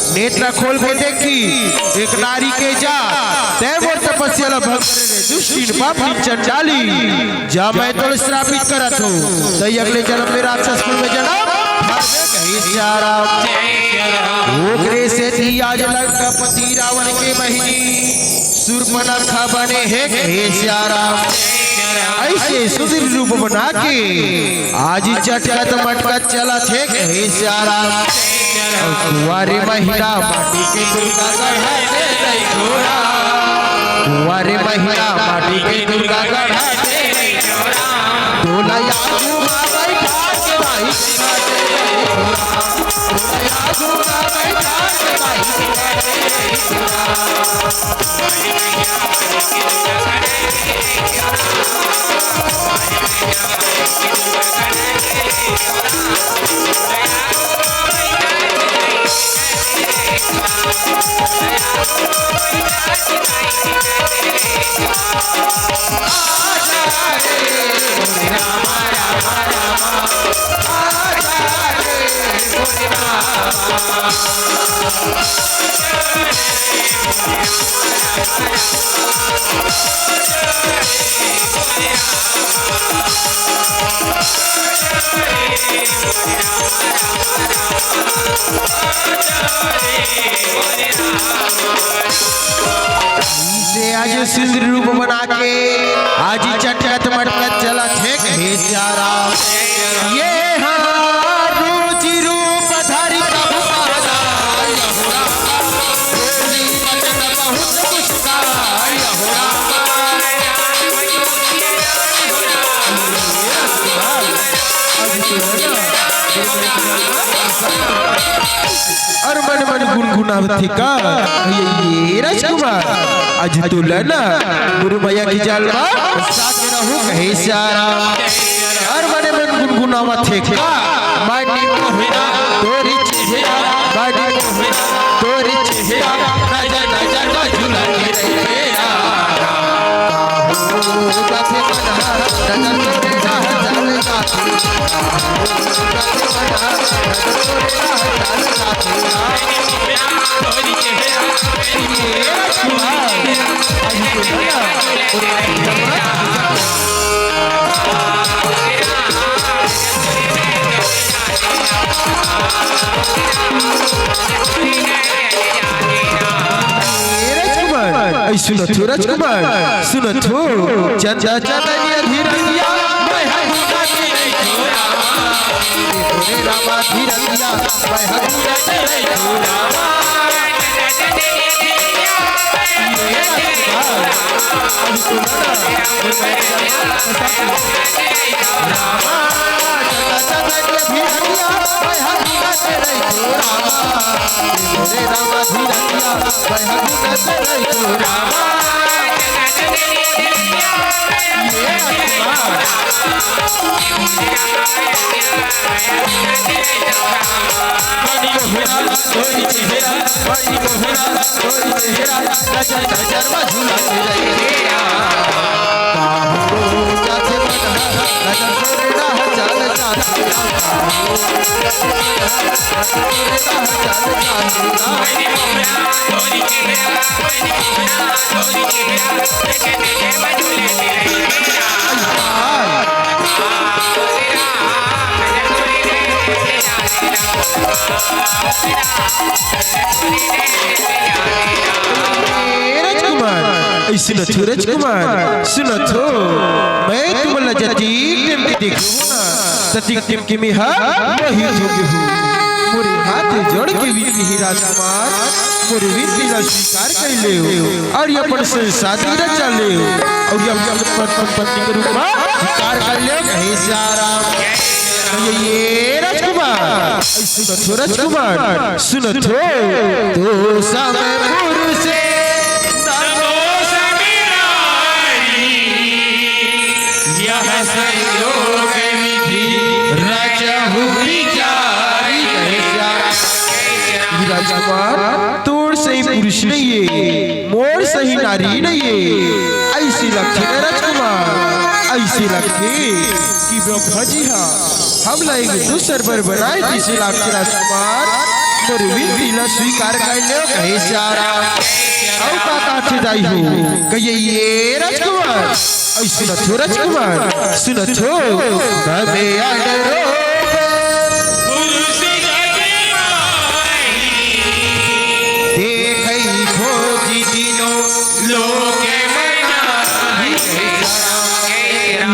नेत्र खोल के देखिस, एक नारी के जात, तैं मोर तपस्या ला भंग करे रे दुष्टिन पापिन चंडालिन। जा मैं तोला श्रापित करत हूँ, तैं अगले जनम में राक्षस कुल में जनम धर बे, कहे सियाराम। ओकरे सेती आज लंकापति रावण के बहिनी शूर्पणखा बने हे, कहे सियाराम। अइसे सुंदर रूप बना के आज चटकत मटकत चलत हे, कहे सियाराम। अउ कुंवारे महिना माटी के दुर्गा गढ़ा दे रही घोड़ा। कुंवारे महिना माटी के दुर्गा गढ़ा दे रही घोड़ा। तोला आगू मा बैठा के भाई सिंहा दे रही घोड़ा। तोला आगू मा बैठा के भाई सिंहा दे रही घोड़ा। से आज सुंदर रूप बना के आज चटकत मटकत चलत हे, कहे सियाराम। ये हाँ रोज रूप धरि कबहु पधारा हो राम। बोली बचन बहुत मुस्काई हो राम। अउ मन मन गुनगुनावत हे का, ये, ये राजकुमार, आज तोला ना मोर मया के जाल मा फंसा के रहूं, कहे सियाराम। अउ मन मन गुनगुनावत हे का, बाड़ी मोहना तोरी चेहरा, बाड़ी मोहना तोरी चेहरा, नजर नजर मा झुला के रहे यारा। काहो बात मन हा, नजर नजर मा झुला के ए राजकुमार, ऐ सुनत हो राजकुमार, सुनत हो। चंदा चंदनिया धीरंगिया, मैं हर गुना के नहीं छोड़ा। ए तोरे रामा धीरंगिया, मैं हर गुना के नहीं छोड़ा। ए राजकुमार, ऐ सुनत हो राजकुमार, सुनत हो। मैं तुमन ला जतिक टिमकी देखे हूँ ना, ततिक टिमकी में हा मोहित हो गे हूँ। मोरे हाथ जोड़ के विनती हे राजकुमार, मोरे विनती ला स्वीकार कर लेव और ये अपन संसार रचा लेव और ये अपन पति के रूप में स्वीकार कर लेव। हे सिया राम। ये राजकुमार, सुनत हो राजकुमार, सुनत हो। तो समय पुरुष यह संयोग विधि रचहु विचारी। राजकुमार, तोर सही पुरुष नहीं है, मोर सही नारी नहीं है। ऐसे लगथे ना राजकुमार, ऐसे लगथे कि ब्रह्मा जी हा हमला एक दूसर बर बनाए जैसे लागथे राजकुमार। मोर विनती ला स्वीकार कर लेव कहे सिया राम। अउ का कहथे दाई हो, कहिए ये राजकुमार। अउ सुनत हो राजकुमार, सुनत हो। तबे अनुरूप देखई खोजी तीनों लोक में नाही।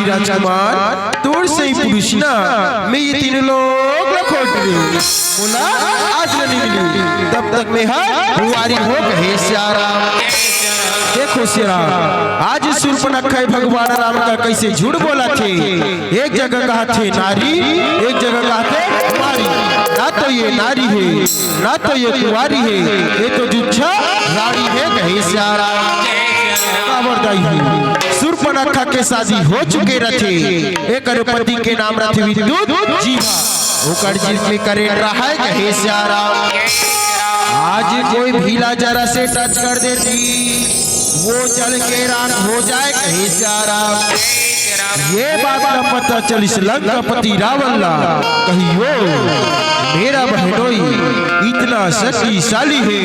राजकुमार, तोर सही पुरुष ना, मैं ये तीनों लोक ला खोज रहे हूँ। मोला आज ले नहीं मिली, तब तक मैं हर बुआरी हो कहे सिया राम। देखो सिया राम, आज सूर्पनखा भगवान राम का कैसे झूठ बोलथे। एक जगह कहथे नारी, एक जगह कहथे मारी। ना तो ये नारी है, ना तो ये कुंवारी है, ये तो जुच्छा रानी है कहे सिया राम। काबर दाई हो, सूर्पनखा के शादी हो चुके रथे, एकर पति के नाम रथे विद्युत जीवा, ओकर जीव में करंट रहय कहे सिया राम। आज कोई भी ला जरा से टच कर देती, वो जल के राख हो जाए कहे सिया राम। ये बात का पता चलिस लंकापति रावण ला, कहियो मेरा बहनोई इतना शक्तिशाली है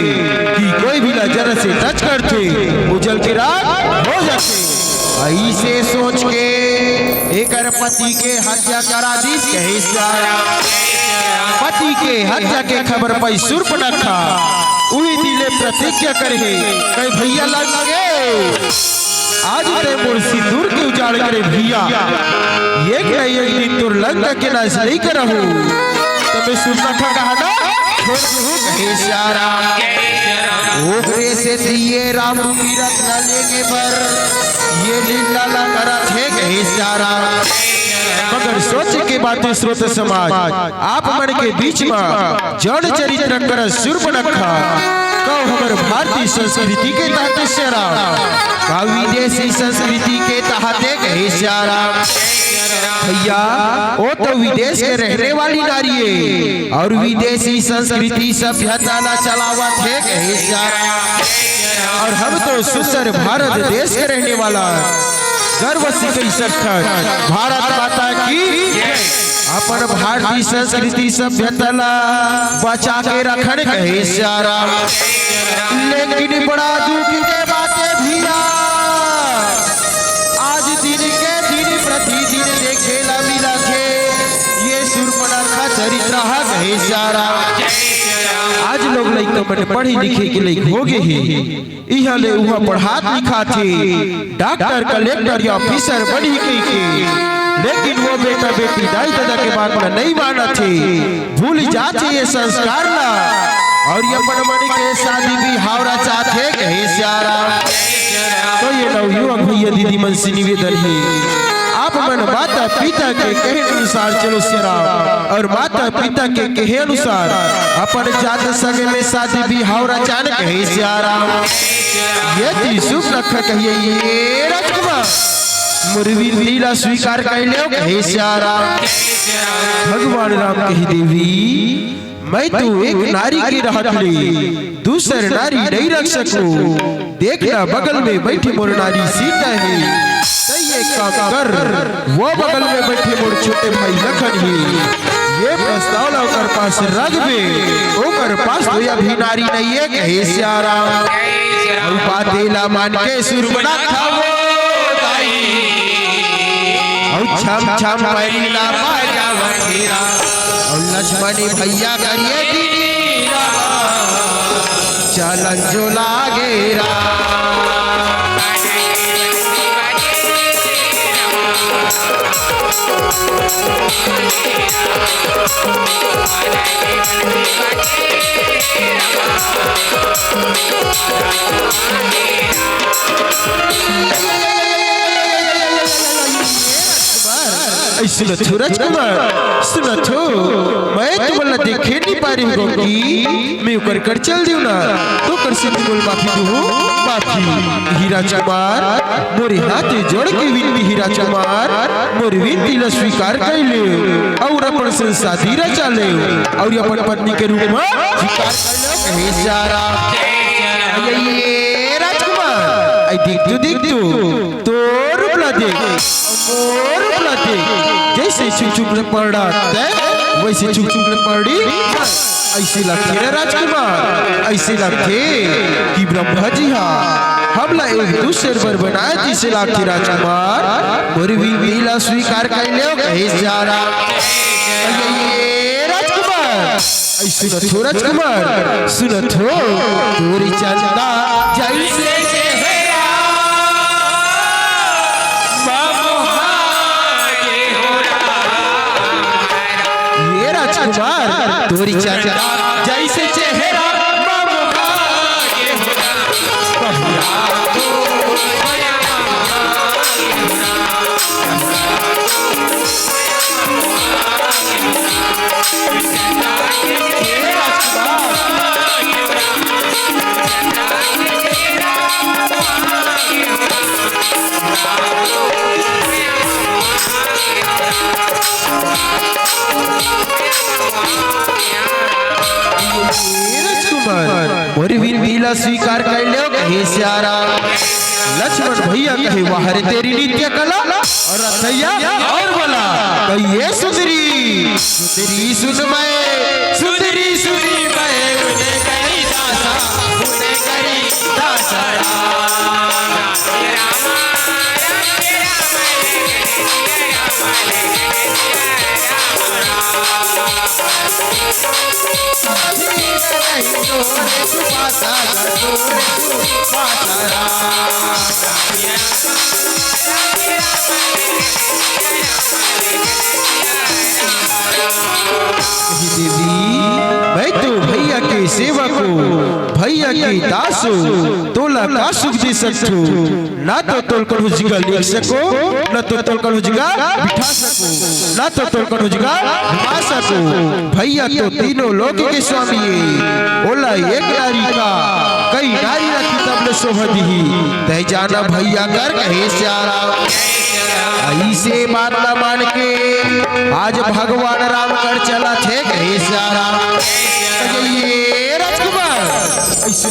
कि कोई भी ला जरा से टच करथे, वो जल के राख हो जाथे। ऐसे सोच के एकर पति के हत्या करा दिस कहे सिया राम। पति के हत्या के खबर पाई सूर्पनखा उही दिन ले प्रतिज्ञा करे हे, कहे भैया लंका के आज तैं मोर सिंदूर के उजाड़ करे भैया, एक न एक दिन तोर लंका के नाश नहीं करहूँ। तब सूर्पनखा कहा ना छोड़ दूँ कहे सिया राम। ओकरे से दिए राम रूपी रत्न लेके बर ये लीला ला करत हे कहे सिया राम। मगर सोच के बात हे श्रोता समाज, आप मन के बीच में जड़ चरित्र कर सूर्पनखा, का हमर भारतीय संस्कृति के तहत सिया राम, का विदेशी संस्कृति के तहत कहे सिया राम। भैया, वो तो विदेश के रहने वाली नारी है और विदेशी संस्कृति सभ्यता ला चलावत हे कहे सिया राम। और हम तो सुंदर भारत देश के रहने वाला गर्व से कहि सकथन, भारत माता की। अपन भारतीय संस्कृति सभ्यता ला बचा के रखन कहे सियाराम। लेकिन बड़ा दुख के बात हे भैया, आज दिन के दिन प्रतिदिन देखे ला मिलत हे ये सूर्पनखा चरित्र हा कहे सियाराम। आज लोग लइका मन पढ़े लिखे के लइक हो गे हे, इहाँ ले उहाँ पढ़ात लिखात हे, डॉक्टर, कलेक्टर या ऑफिसर बनही कहिके, लेकिन वो बेटा बेटी दाई ददा के बात ला नइ मानत हे, भूल जात हे ये संस्कार ला, अउ ये अपन मन के शादी बिहाव रचात हे कहे सियाराम। तो ये नवयुवक भैया दीदी मन से निवेदन हे, आप मन माता पिता के कहे अनुसार चलो सियाराम, अउ माता पिता के कहे अनुसार अपन जात संग में शादी बिहाव रचान कहे सियाराम। ये त्रिशूल रख कहिए ये राजकुमार, मोर विनती ला स्वीकार कर लेव कहे सियाराम। भगवान राम कही, देवी, मैं तो एक नारी के रहत ले दूसर नारी नइ रख सकूं। देखना बगल में बैठी मोर नारी सीता हे, तैं एक काम कर, वो बगल में बैठे मोर छोटे भाई लखन हे, ये प्रस्ताव ला ओकर पास रखबे, ओकर पास तो अभी नारी नइ हे कहे सियाराम। अउ बाते ला मान के सूर्पनखा वो दाई, अउ छम छम पैरी ला बाजावत हे रा। अउ लक्ष्मणी भैया करिए दीदी रामा, चलन जो लागे रा। ऐ सुनत हो राजकुमार, सुनत हो, मैं तुमन ला देखे नइ पारे हंव गोपी, मैं ओकर कर चल देव ना, तो कर से तुमन माफी दो, माफी। हे राजकुमार, मोर हाथ जोड़ के विनती हे राजकुमार, मोर विनती ला स्वीकार कर ले, अउ अपन संग शादी रचा ले, अउ अपन पत्नी के रूप में स्वीकार कर ले। हे सियाराम, ये राजकुमार, ऐ देख तो, देख तो, तोर रूप ला देख, मोर रूप ला देख, जैसे छुक छुक ले पड़ा तैं, वैसे छुक छुक ले पड़ी। ऐसे लगथे रे राजकुमार, ऐसे लगथे कि ब्रह्मा जी हा हमला एक दूसर बर बनाए, जैसे लगथे राजकुमार। मोर विनती ला स्वीकार कर लेव कहे सियाराम। ये राजकुमार, ऐ सुनत हो राजकुमार, सुनत हो, तोर चंदा जैसे चेहरा मोहा के हो रहा। ये राजकुमार, तोर चंदा जैसे चेहरा मोहा के हो रहा। हे राजकुमार, मोर विनती ला स्वीकार कर लेव कहे सियाराम। लक्ष्मण भैया कहे, वाह रे तेरी नृत्य कला, अउ रचइया अउ बला, कहिए सुंदरी, सुंदरी सुन मैं, सुंदरी सुनी मैं, उन्हें करी दासा, उन्हें करी दासा। हे देवी, मैं तो भैया के सेवक हों, भैया के दास हों, तोला का सुख दे सकथों? ना तो तोर कोनो जगह लिख सकों, ना तो तोर कोनो जगह बिठा सकों, ना तो तोर कोनो जगह घुमा सकों। भैया तो तीनों लोक के स्वामी हे, ओला एक नारी का कई नारी रखही तब ले शोभा दिही। तैं जाना भैया कर कहे सियाराम। अइसे बात ला मान के आज भगवान राम कर चलत हे कहे सियाराम। ये राजकुमार, अइसे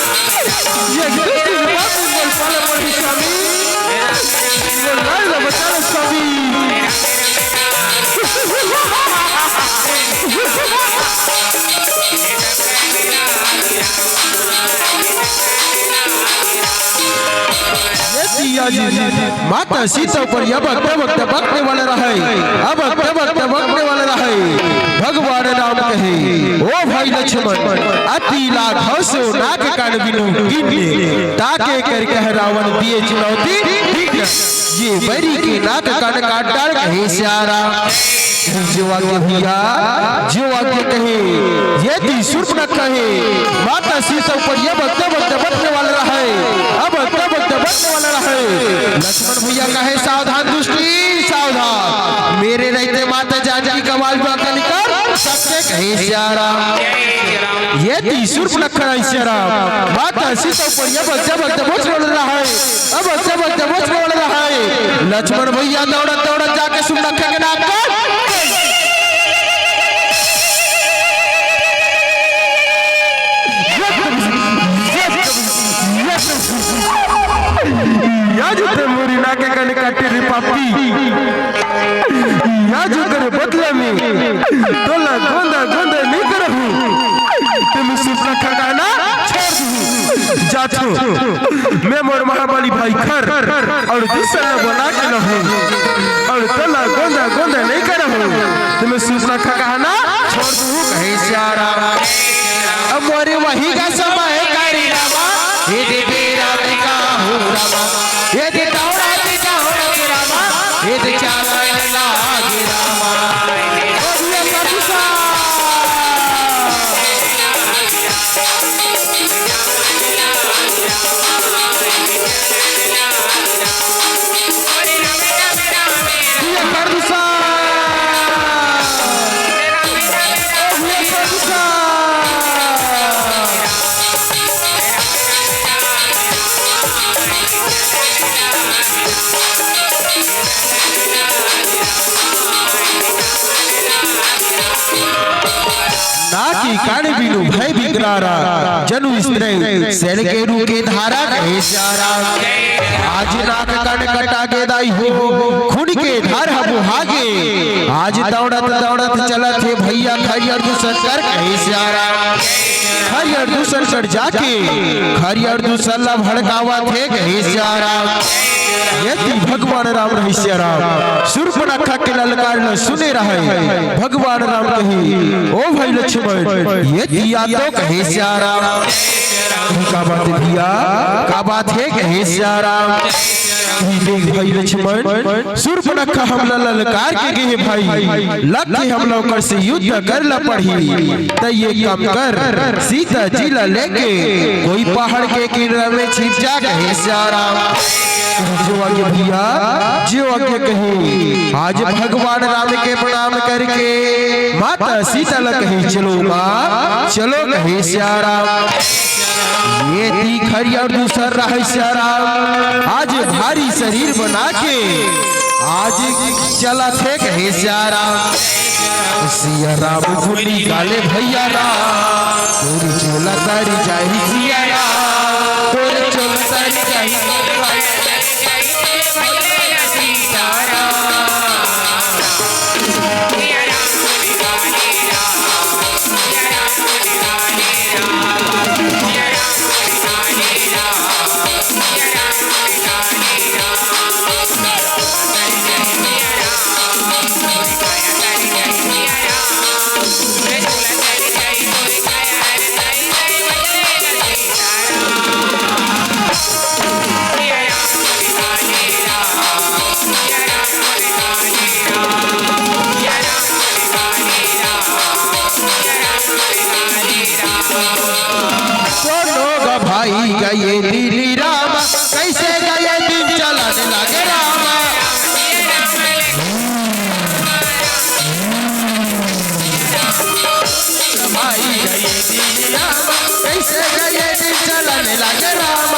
ये गलती के बात बोल पाले पड़ही स्वामी। ये लाल बचा ले स्वामी। ये दिया जी, माता सीता पर ये वक्त वक्त बकने वाला रहे, अब वक्त वक्त बकने वाला रहे। भगवान राम कहे, ओ भाई लक्ष्मण, अति लाघव से नाक कान बिनु कीन्हे, ताके कर कह रावण दिए चुनौती, ठीक है। ये बैरी के नाक कान काट डार कहे सिया राम। जो आगे भैया, जो आगे कहे, ये दी सूर्पनखा हे, माता सीता पर ये वक्त वक्त बकने वाला रहे, अब वक्त वक्त बकने वाला रहे। लक्ष्मण भैया कहे, सावधान दुष्टी, सावधान, मेरे रहते माता जानकी का वाल बांका निकर, सबके कहे सिया राम। ये दी सूर्पनखा हे सिया राम, माता सीता पर ये वक्त वक्त बकने वाला रहे, अब वक्त वक्त बकने वाला रहे। लक्ष्मण भैया दौड़त दौड़त जाके सूर्पनखा के नाक कान या जो ते मोरी नाक कान काटे रे पापी, या जो तेरे बदला में तोला गोंदा गोंदा नहीं करहूँ, ते मैं सूर्पनखा कहना छोड़ दूँ, जा तू। मैं मोर महाबली भाई खर अउ दूसर ला बना के लहूँ, अउ तोला गोंदा गोंदा नहीं करहूँ, ते मैं सूर्पनखा कहना छोड़ दूँ कहे सिया राम। अब मोरे वही का समय करी रामा, ये दे बेरा में का हो रामा, ये दे दौड़ा दे दौड़ा दे रामा, ये दे चाला लागे रामा। ओ भैया साधु सा। नाकी कान बिनु भय बिगरारा, जनु स्त्री सैल के रूखे धारा कहे सियाराम। आज नाक कान कटा गे दाई हो, खून के धार ह बोहा गे। आज दौड़त दौड़त चलत हे भैया खरियर दूसर कर कहे सियाराम। खरियर दूसर कर जाके खरियर दूसर ला भड़कावत हे कहे सियाराम। ये ती भगवान राम रहे सियाराम, सूर्पनखा के ललकार ल सुने रहे। भगवान राम कहे, "ओ भाई लक्ष्मण, ये ती आ तो कहे सियाराम।" "का बात हे भैया, का बात हे?" कहे सियाराम। "देख भाई लक्ष्मण, सूर्पनखा हमला ललकार के गे हे भाई, लग के हमला ओकर से युद्ध कर ला पड़ही। त ये काम कर, सीता जी ला लेके कोई पहाड़ के किनारा में छिप जा कहे सियाराम।" जो आज्ञा भैया, जो आज्ञा कहे। आज भगवान राम के प्रणाम करके माता सीता ला कहे, "चलो माँ, चलो" कहे सियाराम। ये ती खरियर दूसर रहे सियाराम, आज भारी शरीर बना के आज चलत हे कहे सियाराम। सियाराम गुनी गाले भैया राम, तोर चोला तारी जाही सियाराम, तोर चोला तारी जाही। सोनो ग भाई गए दिल्ली राम, कैसे गए दिन चलन लगे राम। भाई गए दिल्ली राम, कैसे गए दिन चलन लगे राम।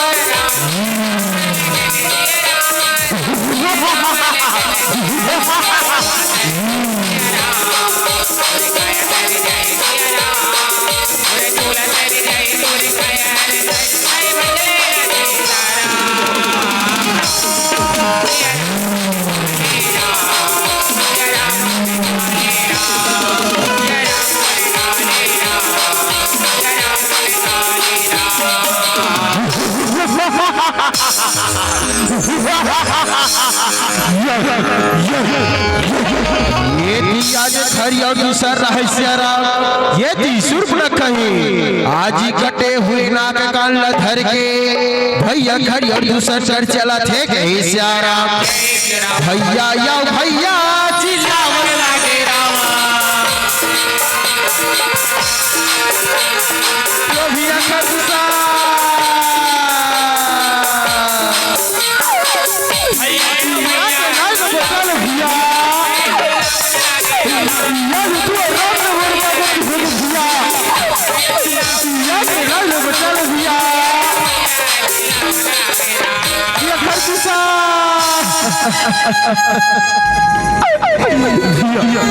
ये ती आज खरी अउ दूसर रहस्य राम, ये ती सुर्पनखा हे। आज कटे हुए नाक कान ला धर के भैया खरी अउ दूसर चल चलत हे कहे सियाराम। भैया या भैया चिल्लावन लागे राम। यो भैया खरदूसा। भैया के नाम में बचा लो भैया। भैया जो तू आराम से बोल पावे तू भैया। भैया के नाम में बचा लो भैया। भैया खरदूसा। भैया।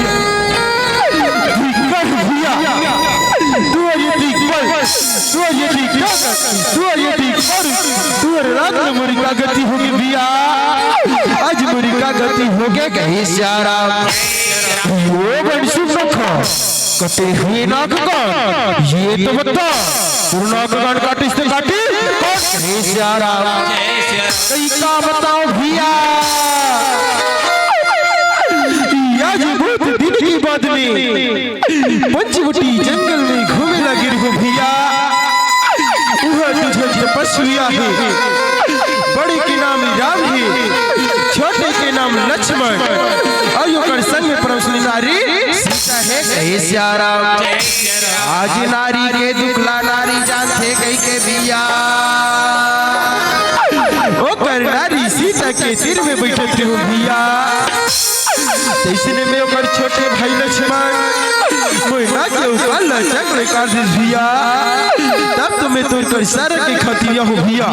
धिक्कार भैया। तोर ये धिक्कार। तोर ये धिक्कार। तोर ये धिक्कार। तोर रात में मोरी का गति होगे भैया। आज मोरी का गति होगे कहे सियाराम। ओ बंसी नखा। कटे हुए नाक कान, ये तो बता, तोर नाक कान काटिस ते काटी, कौन हे सियाराम? कई का बताओ भैया, या जी बहुत दिन के बाद में पंचवटी जंगल में घूमे लगे रहो भैया। वह तुझे तपस्विया हे, बड़े के नाम राम हे, छोटे के नाम लक्ष्मण, अउ ओकर संग में परम सुंदरी सीता हे कहे सियाराम। आज नारी के दुख ला नारी जानथे कहि के भैया, ओकर नारी सीता के तीर में बैठत हो भैया। तइसने में ओकर छोटे भाई लक्ष्मण मोर नाक के ऊपर ला चक्र काट दिस भैया। तब तो मैं तोर कर सारा के खतिया हो भैया।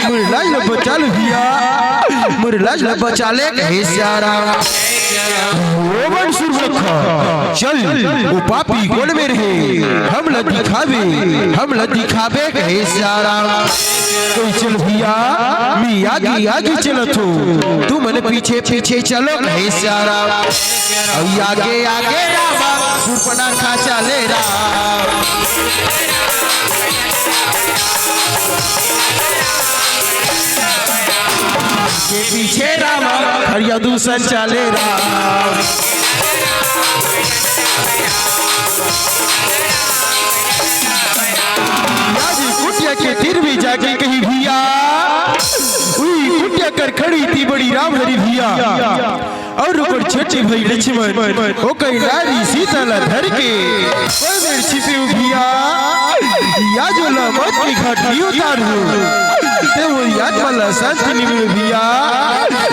मोर लाज ला बचा ले भैया, मोर लाज ला बचा ले कहे सियाराम। ओ बन सुरपनखा, चल, ओ पापी कोन मेर हे, हमला दिखाबे, हमला दिखाबे, कहे सियाराम। कहे चल भैया, मैं आगे आगे चलत हूँ, तुमन पीछे पीछे चलो, कहे सियाराम। अउ आगे आगे रामा, सुरपनखा चले राम। के पीछे रामा, खड़िया दूसर चले राम। या जी कुटिया के तीर भी जाके कही भैया, उही कुटिया कर खड़ी थी बड़ी राम हरी भैया। अउ ओकर छोटे भाई लक्ष्मण, ओकर नारी सीता ला धर के, कोई मेर छिपे हो भैया, या जो ला मौत के घाट नहीं उतार हो, ते मोर आत्मा ला शांति नहीं मिले भैया,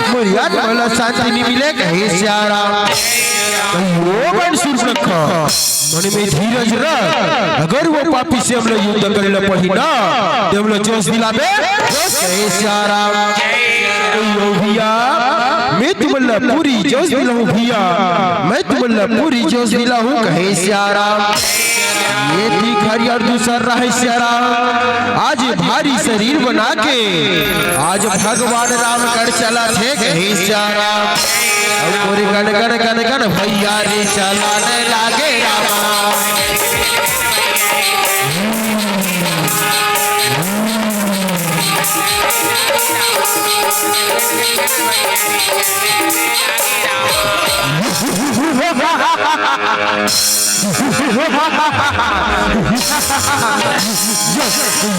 मोर आत्मा ला शांति नहीं मिले, कहे सियाराम। कही ओ बन सुरपनखा, मन में धीरज रख, अगर वो पापी से हमला युद्ध करे ला पड़ी ना, ते हमला जोश दिलाबे, जोश, कहे सियाराम। कही ओ भैया, मैं तुमन ला पूरी जोश दिलाहूँ भैया, मैं तुमन ला पूरी जोश दिलाहूँ, कहे सियाराम। ये थी खड़ी अउ दूसर रहे सियाराम। आज भारी शरीर बना के आज भगवान राम गढ़ चलत हे, कहे सियाराम। अउ मोरे गन गन गन गन भैया रे चलाने लागे रामा।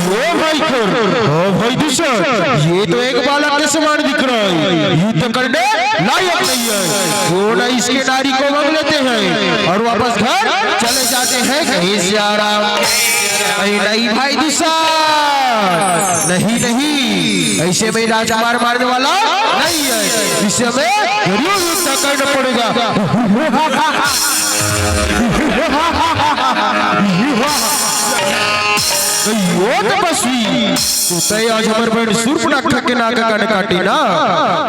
ओ भाई खोर, ओ भाई दूसर, ये तो एक बालक के समान दिख रहा है, युद्ध करने लायक नहीं है। क्यों ना इसके नारी को मांग लेते हैं और वापस घर चले जाते हैं, कहे सियाराम। नहीं, नहीं भाई दूसर, नहीं, नहीं, ऐसे में राजकुमार मारने वाला नहीं है, इसे हमें जरूर युद्ध करना पड़ेगा। यो तपस्वी, तैं आज हमर बहन सुर्पनखा के नाक कान काटे ना,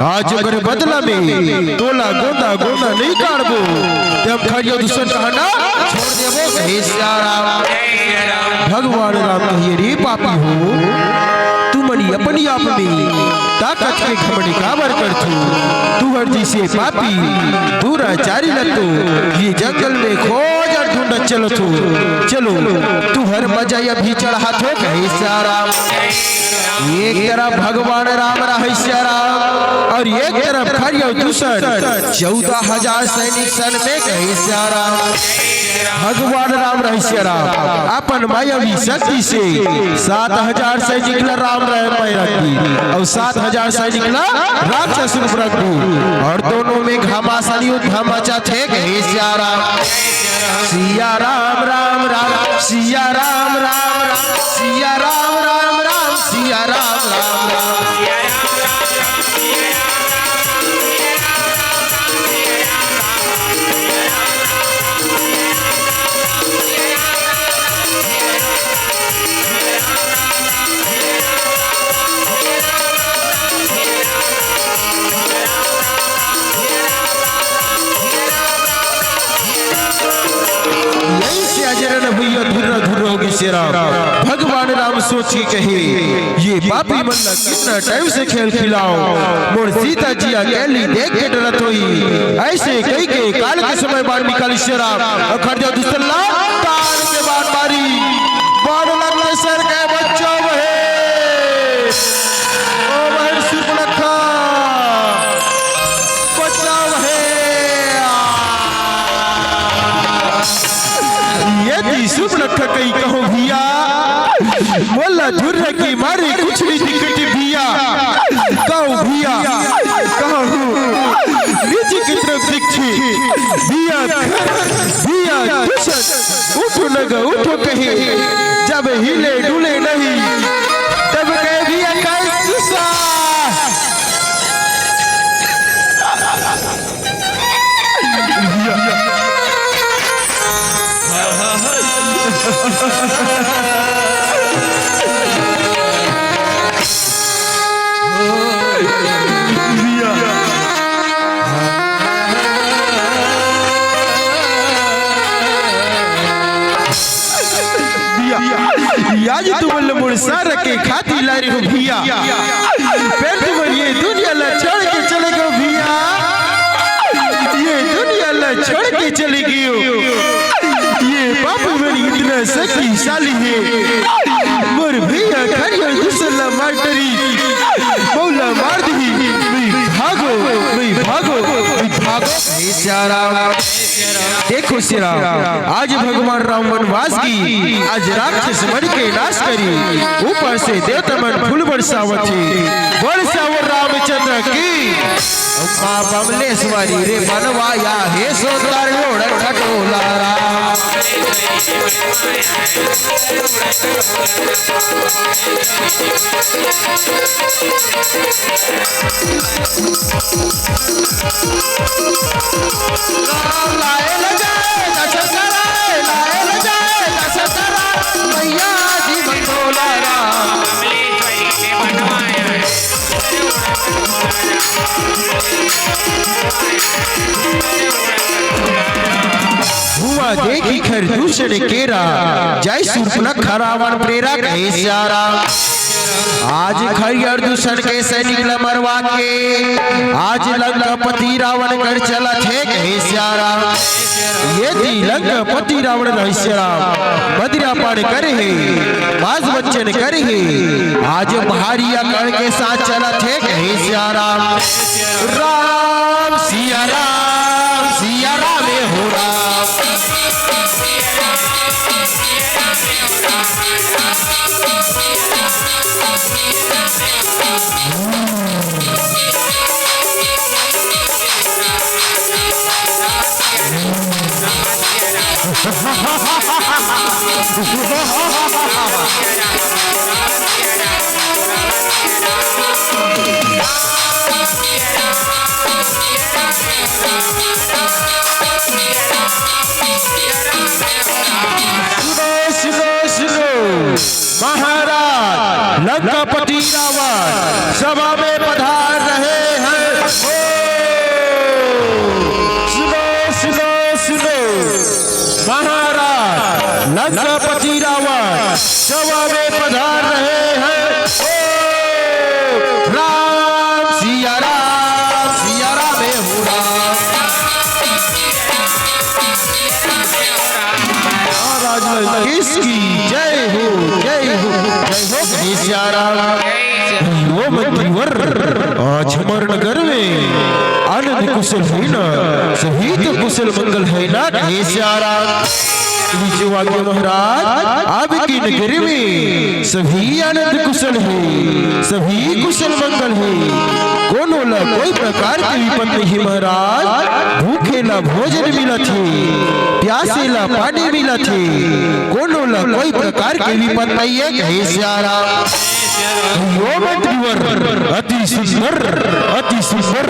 आज ओकर बदला में तोला गोंदा गोंदा नहीं काटबो, ते हम खड़िया दूसर कहना छोड़ देबो। हे सियाराम। भगवान राम कहिए, रे पापी हो, तुमन अपनी आप में ताकत के घमंड काबर करथो? तुहर जैसे पापी दुराचारी ल तो ये जंगल में खोज अउ ढूंढत चलत हो। चलो, तुहर मजा अभी चढ़ात हो, कहे सियाराम। एक तरफ भगवान राम रहे सियाराम, अउ एक तरफ खड़िया दूसर चौदह हजार सैनिक सन में, कहे सियाराम। भगवान राम रहे सियाराम अपन मायावी शक्ति से सात हजार सैनिक ला राम रहे माया रख दी अउ सात हजार सैनिक ला राक्षस रूप रख दी अउ दोनों में घमासान युद्ध मचाथे, कहे सियाराम। सियाराम, राम, राम, सियाराम, राम, राम, सियाराम, राम, राम, सियाराम, राम, राम। यही से अजरन भैया धुर्रा धुर्रा हो गई सियाराम। भगवान राम सोच के कहे, ये पापी मन ला कितना टाइम से खेल खिलाओ, मोर सीता जी अकेली देख के डरत होई। ऐसे कही के काल के समय बाण निकाली सियाराम अउ खड़िया दूसर ला तान के बाण मारी। बाण लगले सर के बचाव हे। ओ बहन सुर्पनखा, बचाव हे। ये दी सुर्पनखा कही कहो भैया, मोला धुर्रा के मारे कुछ नहीं दिखत भैया। कहो भैया, कहो नीचे की तरफ देखिए भैया, भैया दूसर उठो न ग उठो कहे, जब हिले डुले नहीं, तब कहे भैया काल दूसर। आज तुमन ल मोर सारा के खातिर लाय रेहेंव भइया। फेर तुमन ये दुनिया ला छोड़ के चले गव भइया। ये दुनिया ला छोड़ के चले गव। ये पापी मन इतना शक्तिशाली हे। मोर भइया खरिया दूसर ला मार डरिस। मउला मार दिही। मैं भागो, मैं भागो, मैं भागो। हे सियाराम। देखो सियाराम, आज भगवान राम वनवास गे, आज राक्षस मन के नाश करिस, ऊपर से देवता मन फूल बरसावत हे। बोल सियावर रामचंद्र की। माँ बमलेश्वरी रे बनवाया हे सोतर लोड़ खटोला राम। हुआ देखी खर दूषण केरा, जय सूर्पनखा रावण प्रेरा कहे सियाराम। आज खरियर दूषण के सैनिक ल मरवा के आज लंकापति रावण कर चलत हे कहे सियाराम। ये दी लंकापति रावण रहे सियाराम, मदिरा पान करे हे, मांस भोजन करे हे, आज भारी अकड़ के साथ चलत हे कहे सियाराम। राम सिया राम सिया राम हो राम। सुनो, सुनो, सुनो, महाराज लंकापति रावण सभा में पधार रहे हैं। ओ, सुनो, सुनो, सुनो, महाराज लंकापति रावण सभा में पधार रहे हैं। ओ, राम सिया राम सिया राम हो राम। महाराज लंकेश की जय हो, जय हो, जय हो गणेश राम। ओ मंत्रीवर, आज हमर नगर में आनंद कुशल है ना, सभी तो कुशल मंगल है ना गणेश राम। नीचे वाक्य महाराज, आपकी नगरी में सभी आनंद कुशल है, सभी कुशल मंगल है, कोनो ला कोई प्रकार के विपत नहीं महाराज। भूखे ला भोजन मिलत हे, प्यासे ला पानी मिलत हे, कोनो ला कोई प्रकार के विपत नहीं है कहे सियाराम। यो मंत्रीवर अति सुंदर, अति सुंदर।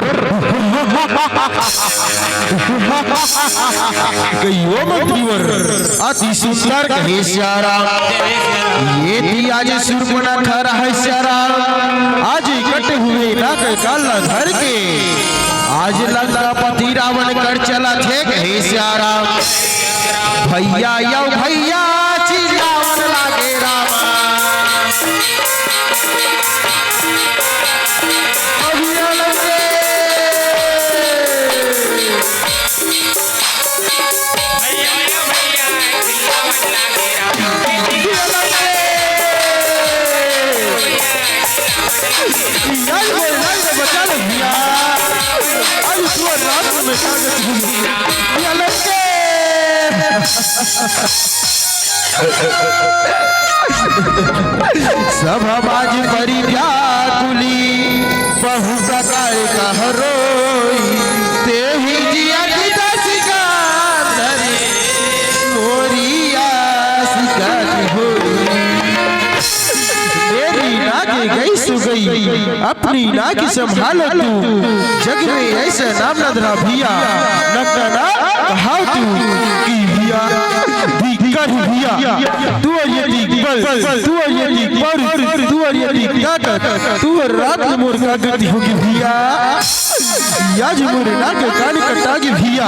कहियो मंत्रीवर अति सुंदर कहे सियाराम। ये दी आज सुरपना खरा है सियाराम। आज कटे हुए नाग काला धर के आज लंकापति रावण कर चलत हे कहे सियाराम। भइया यो भइया चिल्लावन लागे रामा। अभी अलग से। लाल रे, लाल रे, बचा ले भइया। अरे तू रात में कागज भूल गया लड़के। सब बाज परि व्याकुली, बहु प्रकार कह रोई। तेहि जिया की दसिका धरी, मोरी आस काज होई। मेरी नाक गई सो गई, अपनी नाक संभालो तू। जग में ऐसा नाम न धरा भइया, न कहना कहाव तू कि भइया, धिक्कार भइया, तू और ये दिग्बल, तू और ये दिग्बल, तू और ये दिग्ताकत, तू और रात मोर का गति होगी भइया। आज मोर नाक कान कटागे भइया,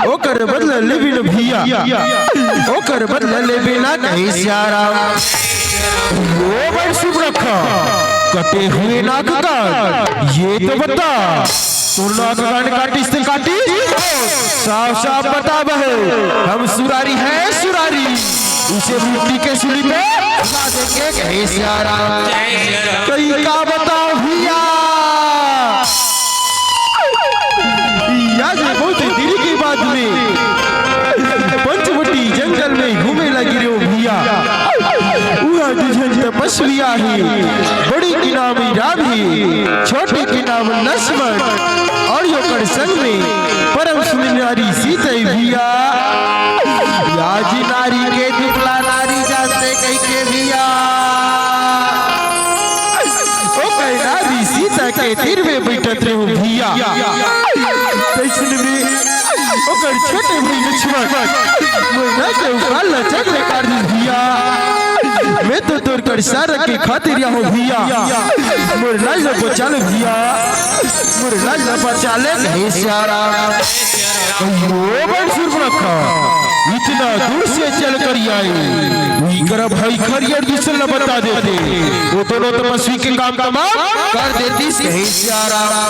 ओकर बदला लेबे न भइया, ओकर बदला लेबे न कहे सियाराम। ओ बड़ सुबरखा, कटे हुए नाक कान, ये तो बता, तोर नाक कान काटिस ते काटिस? साफ साफ बता बहे, हम सुरारी हैं सुरारी, उसे मिट्टी के सूली पे ला देंगे कहे सियाराम। कहीं का बताओ भैया, या जे बहुत देरी के बाद में पंचवटी जंगल में घूमे लगी रे ओ भैया। उहा दू झन तपस्वी आहे, बड़ी के नाम राम हे, छोटे के नाम लक्ष्मण, और ओकर संग में परम सुंदर नारी सीता हे भैया। या जी नारी के दुबला नारी जानते कहिके भैया, ओ कहे नारी सीता के तीर में बैठत रहे भैया। तैसन में ओकर छोटे भाई लक्ष्मण मोर नाक के ऊपर लचक ले काट दिस भैया। मैं तो तोर कर सार के खातिर यहाँ हूँ भैया। मोर लाज ला बचा ले भैया, मोर लाज ला बचा ले। हे सियाराम। अयो बड़ सुबरखा, इतना दूर से चल कर आए, इकर भाई खरियर दूसर ला बता देते, वो दोनों तपस्वी के काम तमाम कर देतिस। हे सियाराम।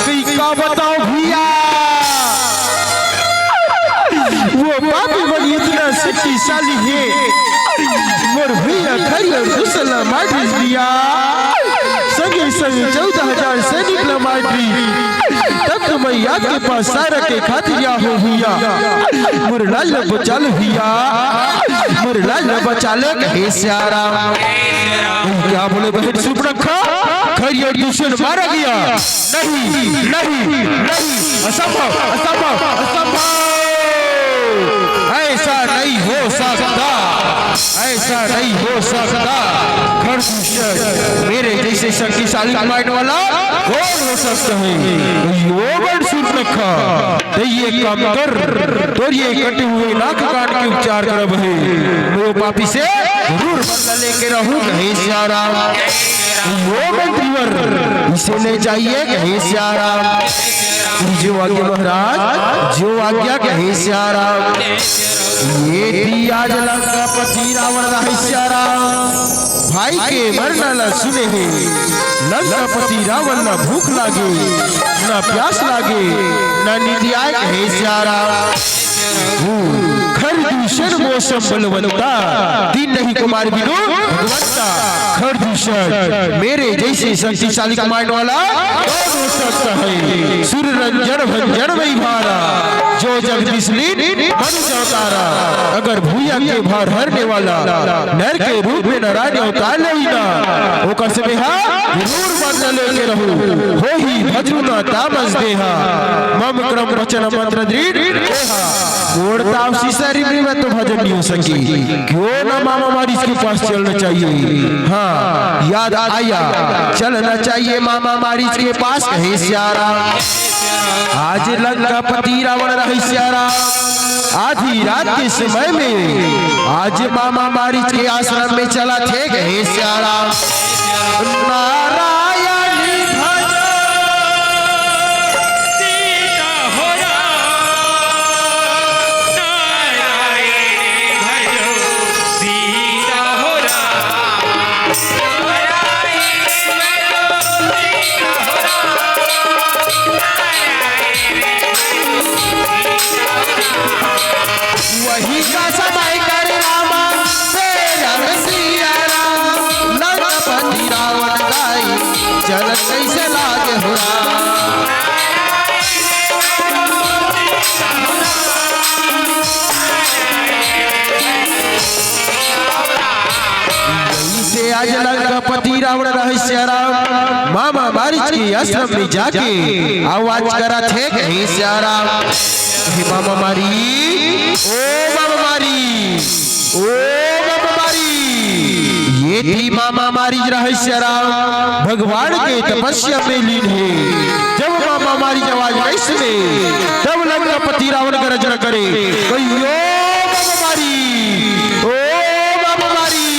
कहीं का बताओ भैया, वो पापी मन इतना शक्तिशाली हे, मोर भैया खरियर दूसर ला मार दिस भैया, संगे संग चौदह हजार सैनिक ला मार दिस। तब तो मैं याद के पास सार के खातिर या हो भैया, मोर लाज ला बचा ले भैया, मोर लाज ला बचा ले। हे सियाराम। क्या बोले बहन सुबरखा, खरियर दूसर मारा गया। नहीं, नहीं, नहीं, असंभव, असंभव, असंभव। ऐसा नहीं हो सकता, ऐसा नहीं हो सकता। खरदूषण, मेरे जैसे शक्तिशाली माइंड वाला कौन हो सकता है? यो बड़ सुबरखा, तो ये काम कर, तोर ये कटे हुए नाक कान के उपचार करब हे। मैं वो पापी से जरूर बदला लेके रहूं, कहे सियाराम। वो मंत्रीवर, इसे ले जाइए, कहे सियाराम। जो आज्ञा महाराज, जो आज्ञा, कहे सियाराम। ये थी आज लंकापति रावण रहे सियाराम। भाई के मरना ला सुने हे, लंकापति रावण ना भूख लागे, ना प्यास लागे, ना नींद आए, कहे सियाराम। खरदूषण मौसम बलवंता, दिन नहीं कुमार बिनु भगवंता। खरदूषण, मेरे जैसे शक्तिशाली कमांड वाला कौन हो सकता है? सुर रंजन भंजन वही भारा, जो जगदीश लीन मनु जातारा। अगर भूया के भार हरने वाला नर के रूप में नारायण अवतार लेना, ओकर से बेहा जरूर बदला लेके रहू। होही भजरू ना तामस देहा, मम क्रम वचन मंत्र दृढ़ देहा। गोड़ ताव सीसरी में मैं तो भजन नहीं हो सकी। क्यों ना मामा मारिच के पास चलना चाहिए? हाँ, याद आया, चलना चाहिए मामा मारिच के पास, कहे सियाराम। आज लंकापति रावण रहे सियाराम। आधी रात के समय में आज मामा मारिच के आश्रम में चला थे, कहे सियाराम। नारायणी भज सीता हो राम, नारायणी भज सीता हो राम, नारायणी भज सीता हो राम, नारायणी भज सीता हो राम। वही का समय कर रामा, फेर सिया राम, लंकापति रावण दाई, चलत कैसे लागे हो राम। से आज लंकापति रावण रहे सिया राम, मामा मारिच के आश्रम में जाके आवाज करा थे, कहे सिया राम। हे मामा मारी, ओ मामा मारी, ओ मामा मारी। ये थी मामा मारी रहे सिया राम, भगवान के तपस्या में लीन हे। जब मामा मारी आवाज नहीं सुने, तब लंकापति रावण गर्जना करे, कहियो मामा मारी, ओ मामा मारी।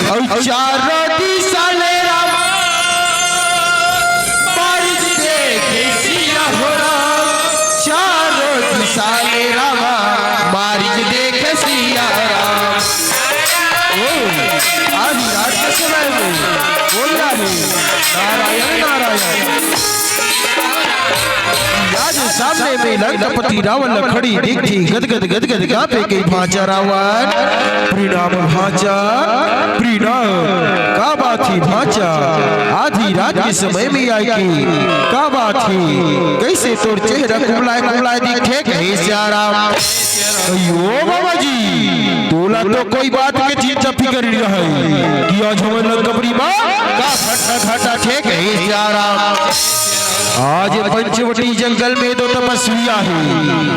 और चारों दिशा ले राम मारिच देखे सिया हो राम, चारों दिशा ले राम मारिच देखे सिया राम। ओ, आज सामने में लंकापति रावण ल खड़ी देखथे, गदगद गदगद कांपे कहे भांचा रावण। प्रणाम भांचा, प्रणाम। का बात हे भांचा, आधी रात के समय में आए के का बात हे? कइसे तोर चेहरा कुमलाय कुमलाय दिखथे कहे सियाराम। अयो बाबा जी, तोला तो कोई बात के चिंता फिकर नइ रहय कि आज हमर लंकापुरी म का घटना घटत हे कहे सियाराम। आज पंचवटी जंगल में दो तपस्वी हे,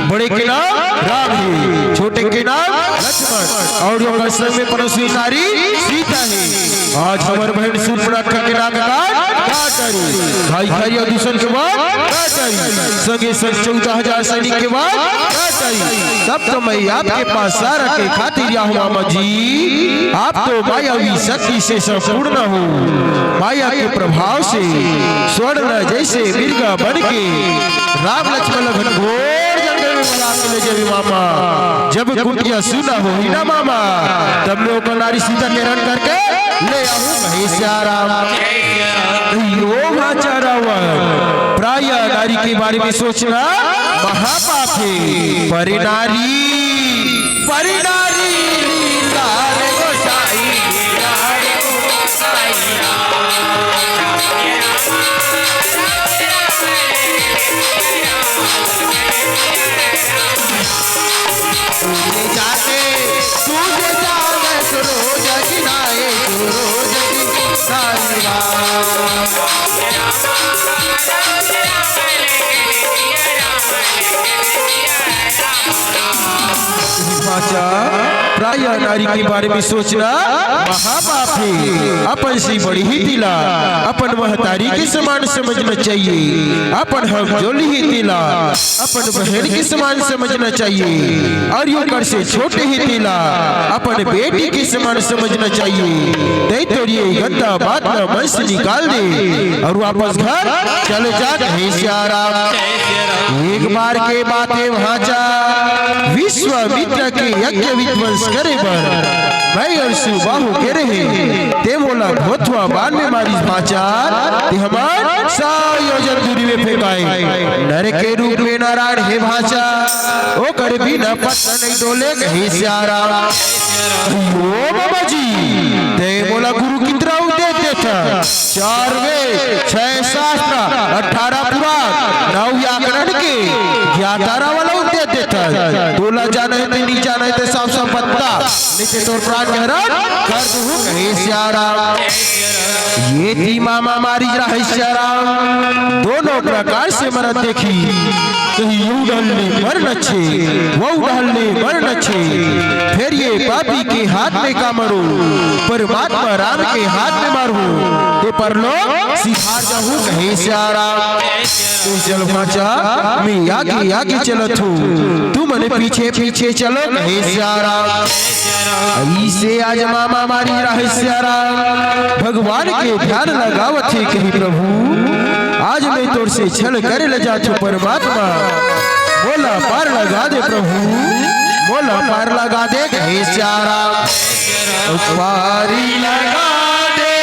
बड़े के नाम राम हे, छोटे के नाम लक्ष्मण, अउ ओकर संग में पनौती नारी सीता हे। आज हमर बहिन सूर्पनखा के नाक काट, काट डारी। भाई खरिया दुसन के बाद काट डारी। संगे संग चौदह हजार सैनिक के बाद काट डारी। तब तो मैं आपके पास सारा के खातिर आया हूँ मामा जी। आप तो मायावी शक्ति से संपूर्ण हो। माया के प्रभाव से स्वर्ण जैसे मिर्गा बन के राम लक्ष्मण ल घनघोर जंगल में बुला के ले जाबे मामा। जब कुटिया सुना होही ना मामा, तब में ओकर नारी सीता के हरण करके ले आहूं कहे सियाराम। यो भांचा रावण, प्राय नारी के बारे में सोचना महापाप हे। परी नारी, परी नारी, लाल गोसाई, लाल गोसाई। सूरज जागे, सूरज जागे, सूरज किनारे, सूरज किनारे। भांचा, प्राय नारी के बारे में सोचना महापाप हे। अपन से बड़ी ही तिला अपन महतारी के समान समझना चाहिए। अपन हमजोली ही तिला अपन बहन के समान समझना चाहिए, अउ ओकर से छोटे ही तिला अपन बेटी के समान समझना चाहिए। तैं तोर ये गंदा बात ला मन से निकाल दे अउ वापस घर चले जा कहे सियाराम। एक बार के बात हे भांचा, विश्वामित्र के यज्ञ विध्वंस करे बर मैं अउ सुबाहु गे रहेन, तैं मोला भोथवा बाण में मारिस भांचा, तैं हमन सौ योजन दूरी में फेंकाय। नर के रूप में नारायण हे भांचा, ओकर बिना पत्ता नइ डोले कहे सियाराम। अयो बाबा जी, तैं मोला गुरु की तरह उपदेश देथस, चार वेद, छह शास्त्र, अठारह पुराण, नौ व्याकरण के ज्ञाता वाला उपदेश देथस। तोला जानय ते नइ जानय ते सब सब पत्ता, नइ ते तोर प्राण के हरण कर दूहूं कहे सियाराम। ये ती मामा मारिस रहे सियाराम, दोनों प्रकार से मरत देखिस। कहीं यहू डहर ले मरन अच्छे, वहू डहर ले मरन अच्छे। फेर ये पापी के हाथ में का मरूं, परमात्मा राम के हाथ में मरूं, ते परलोक सिधार जाहूं कहे सियाराम। तैं चल भांचा, मैं आगे आगे चलत हूं, तुमन पीछे पीछे चलो कहे सियाराम। अइसे आज मामा मारिस रहे सियाराम, भगवान के ध्यान लगावत हे कहे प्रभु, आज मैं तोर से छल करे ल जात हूं परमात्मा, मोला पार लगा दे प्रभु, मोला पार लगा दे कहे सियाराम। पारी लगा दे,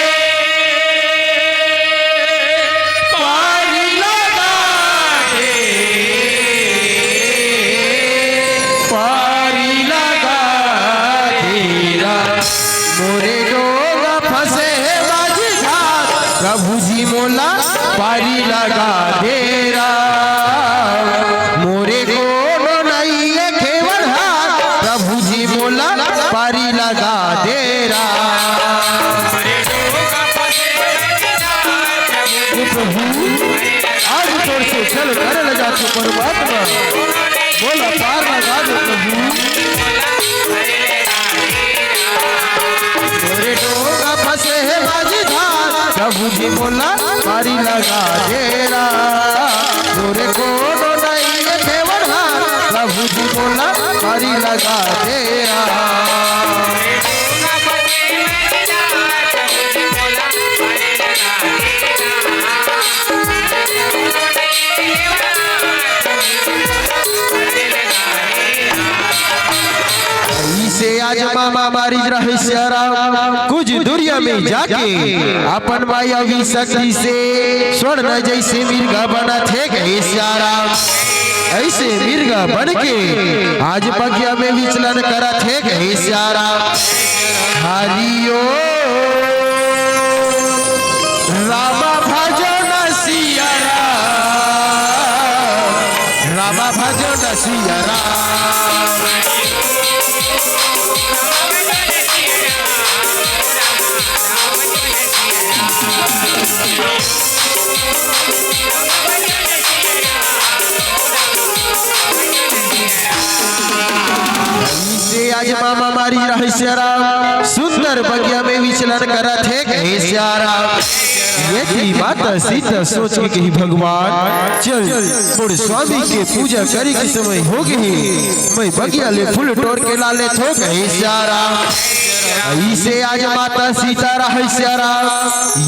पारी लगा दे, पारी लगा दे रा। मोरे डोंगा फंसे हे माझी धार, प्रभु जी मोला पारी लगा दे रा। मोरे कोनो नइ हे खेवड़हार, प्रभु जी मोला पारी लगा दे रा। हे प्रभु, आज तोर से छल करे ल जात हूं परमात्मा, मोला पार लगा दे प्रभु। मोरे डोंगा फंसे हे माझी धार, प्रभु जी मोला पारी लगा दे रा। मोरे कोनो नइ हे खेवड़हार, प्रभु जी मोला पारी लगा दे रा। से आज मामा मारिज रहे सियाराम, कुछ दूरिया में जाके अपन मायावी शक्ति से स्वर्ण जैसे मिर्गा बनत हे कहे सियाराम। ऐसे मिर्गा बन के आज बगिया में विचलन करत हे कहे सियाराम। हरिओ रामा भजो न सियाराम, रामा भजो न सियाराम। से आज मामा मारिज रहे सियाराम, सुंदर बगिया में विचलन करत हे कहे सियाराम। ये थी माता सीता सोच के कही भगवान, चल मोर स्वामी के पूजा करे के समय हो गए, मैं बगिया ले फूल टोर के ला लेथो कहे सियाराम। ऐसे आज माता सीता रहे सियाराम,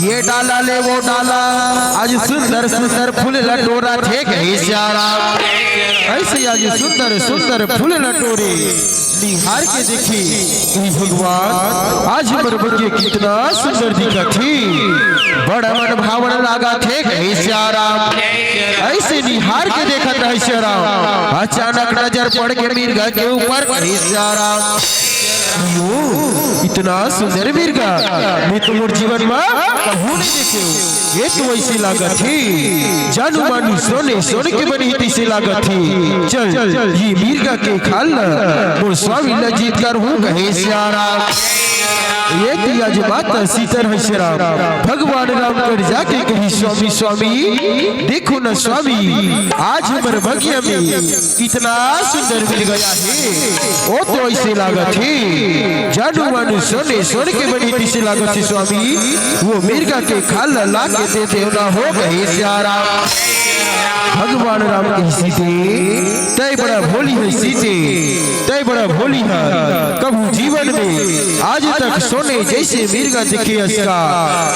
ये डाला ले वो डाला, आज सुंदर सुंदर फूल लटोरत हे कहे सियाराम। ऐसे आज सुंदर सुंदर फूल लटोरे निहार के देखी, "हे भगवान, आज हमर बगिया कितना सुंदर दिखत हे, बड़ा मन भावन लागत हे," कहे सियाराम। ऐसे निहार के देखत रहे सियाराम, अचानक नजर पड़ के मिर्गा के ऊपर, कहे सियाराम, "यो, इतना सुंदर मिर्गा मैं तो मोर जीवन में कहूँ नहीं देखे हूँ।" ये तो ऐसे लागत हे, जानू मानू सोने, सोने के बनी हे तैसे लागत हे। चल, ये मिर्गा के खाल ला मोर स्वामी ला जीत कर हूँ, कहे सियाराम। ये थी आज माता सीता रहे सियाराम, भगवान राम कर जाके कही, "स्वामी, स्वामी, देखो ना स्वामी, आज हमर बगिया में कितना सुंदर मिर्गा हे, वो तो ऐसे लागत हे, जानू मानू सोने, सोने के बनी हे तैसे लागत हे स्वामी, वो मिर्गा के खाल ला के दे देव ना हो," कहे सियाराम। भगवान राम कही, "सीते, तय बड़ा भोली हे सीते, तय बड़ा भोली हे, कभू जीवन में आज तक सोने जैसे मिर्गा देखे हस का,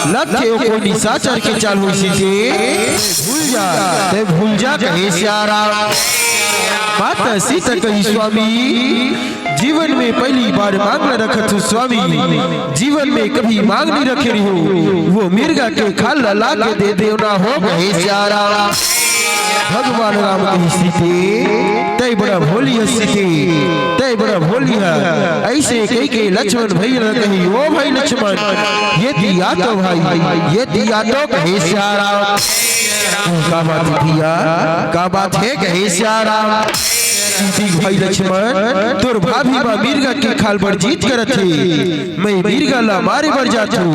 लगथे ओ कोई निशाचर के चाल होही सीते, भूल जा, तय भूल जा," कहे सियाराम। माता सीता कही, "स्वामी, जीवन में पहली बार मांग ल रखत हूँ स्वामी, जीवन में कभी मांग नहीं रखे रही हूँ, वो मिर्गा के खाल ला के दे देव ना हो," कहे सियाराम। भगवान राम कही, "सीते, तय बड़ा भोली हे सीते, तय बड़ा भोली हे।" ऐसे कही के लक्ष्मण भैया कही, "ओ भाई लक्ष्मण, ये थी या तो भाई, ये थी या तो," कहे सियाराम। "का बात हे भैया, का बात हे?" कहे सियाराम। "सीते भाई लक्ष्मण, तोर भाभी माँ मिर्गा के खाल बर जिद करत हे, मैं मिर्गा ला मारे बर जाथू,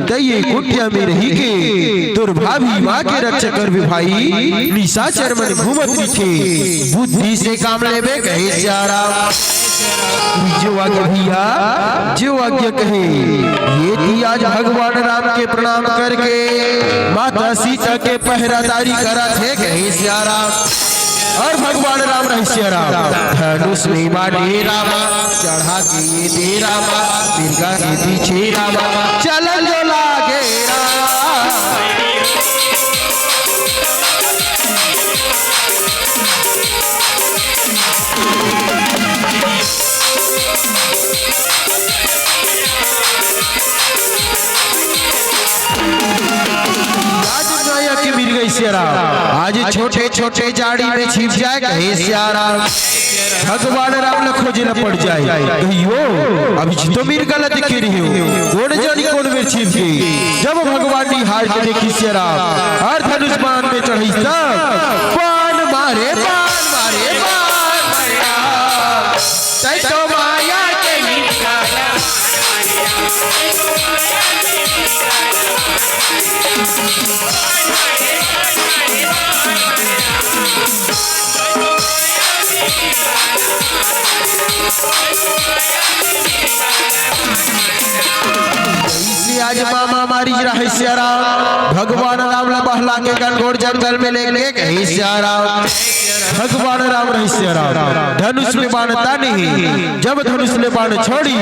तय ये कुटिया में रही के तोर भाभी माँ के रक्षा करबे भाई, निशाचर मन घूमत रहिथे, बुद्धि से काम लेबे," कहे सियाराम। जो आज्ञा भैया, जो आज्ञा कहे। ये थी आज भगवान राम के प्रणाम करके माता सीता के पहरादारी करत हे, कहे सियाराम। और भगवान राम रहे सियाराम, धनुष में बाने रामा, चढ़ा के ये दे रामा, मिर्गा के पीछे रामा, चलन जो लागे राम। आज नया के मिर्गा सियाराम, आज छोटे छोटे जाड़ी में छिप जाए," कहे सियाराम। भगवान राम ला खोजे ला पड़ जाए, कही, "यो, अभी तो मिर्गा ला देखे रहे हो, कोन जानी कोन मेर छिप गे।" जब भगवान निहार के देखिस सियाराम, और धनुष बाण में चढ़िस तब, "बाण मारे, बाण मारे, बाण मारे, तय तो माया के निकाला।" इसे आज मामा मारिज रहे सियाराम, भगवान राम ला बहला के गनगोर जंगल में लेके गए सियाराम। भगवान राम रहे सिया राम, धनुष में बाण ताने हे। जब धनुष ले बाण छोड़ी,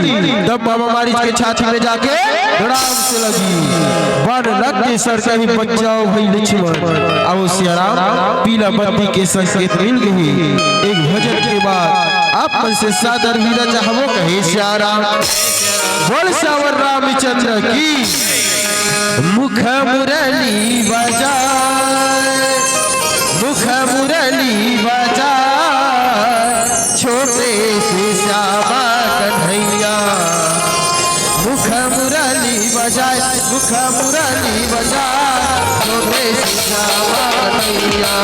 तब मामा मारीच के छाती में जाके धड़ाम से लगी। बाण लग के सर कही, "बच जाओ भाई लक्ष्मण।" अब सिया राम पीला बत्ती के संकेत मिल गए। एक भजन के बाद आप मन से सादर विदा चाहबो कहे सिया राम। बोल सियावर रामचंद्र की। मुख मुरली बजाए, मुख मुरली बजाए, छोटे से श्यामा कन्हैया। मुख मुरली बजाए, मुख मुरली बजाए, छोटे से श्यामा कन्हैया।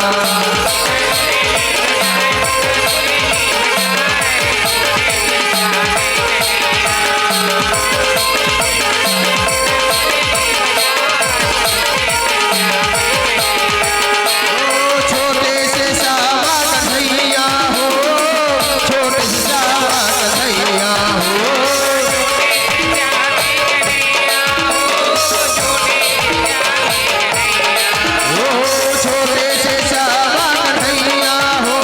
ओ छोटे से श्यामा कन्हैया हो, छोटे से श्यामा कन्हैया हो। ओ छोटे से श्यामा कन्हैया हो,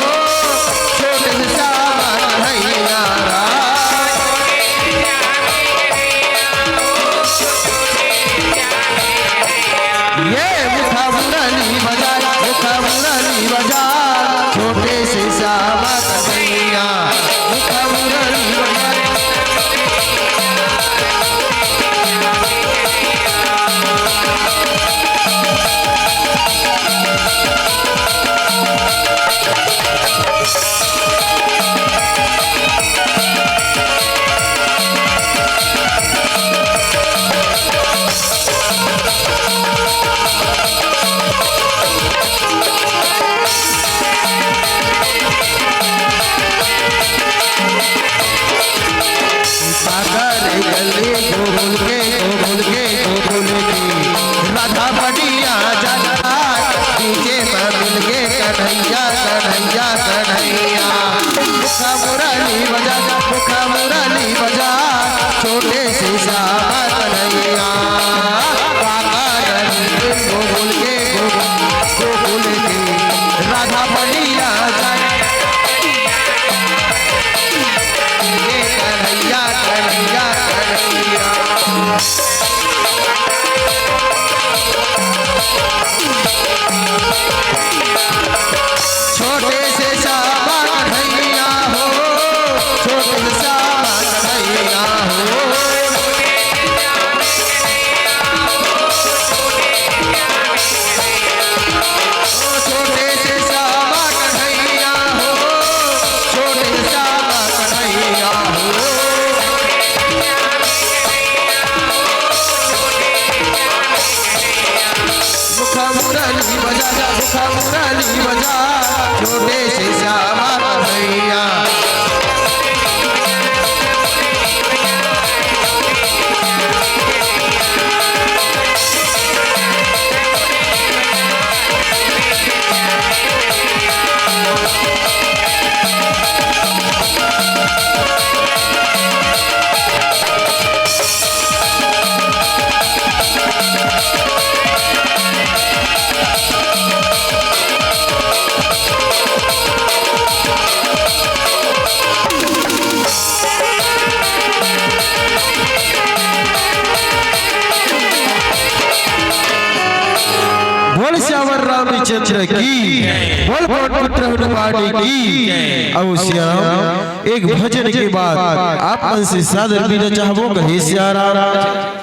छोटे से श्यामा कन्हैया राम। ये मुख मुरली बजाए, मुख मुरली बजाए, छोटे से श्यामा कन्हैया। मुख मुरली बजाए। सागर गली गोकुल के, गोकुल के, गोकुल की राधा पड़िया जाता, डीजे में मिल के कन्हैया, कन्हैया, कन्हैया। मुख मुरली बजा, मुख मुरली बजा, छोटे से श्यामा कन्हैया। बाबा रंग गोकुल के, गोकुल, गोकुल के राधा पड़िया जाए। कन्हैया, कन्हैया, कन्हैया। छोटे से श्यामा कन्हैया हो, छोटे से श्यामा कन्हैया हो। ओ छोटे से श्यामा कन्हैया हो, छोटे से श्यामा कन्हैया हो। मुख मुरली बजा, मुख मुरली बजा, छोटे से श्यामा कन्हैया। बोल सियावर रामचंद्र की, बोल पवन पुत्र हनुमान की। अब सिया राम, एक भजन के बाद आप मन से सादर विदा चाहबो कहे सिया राम।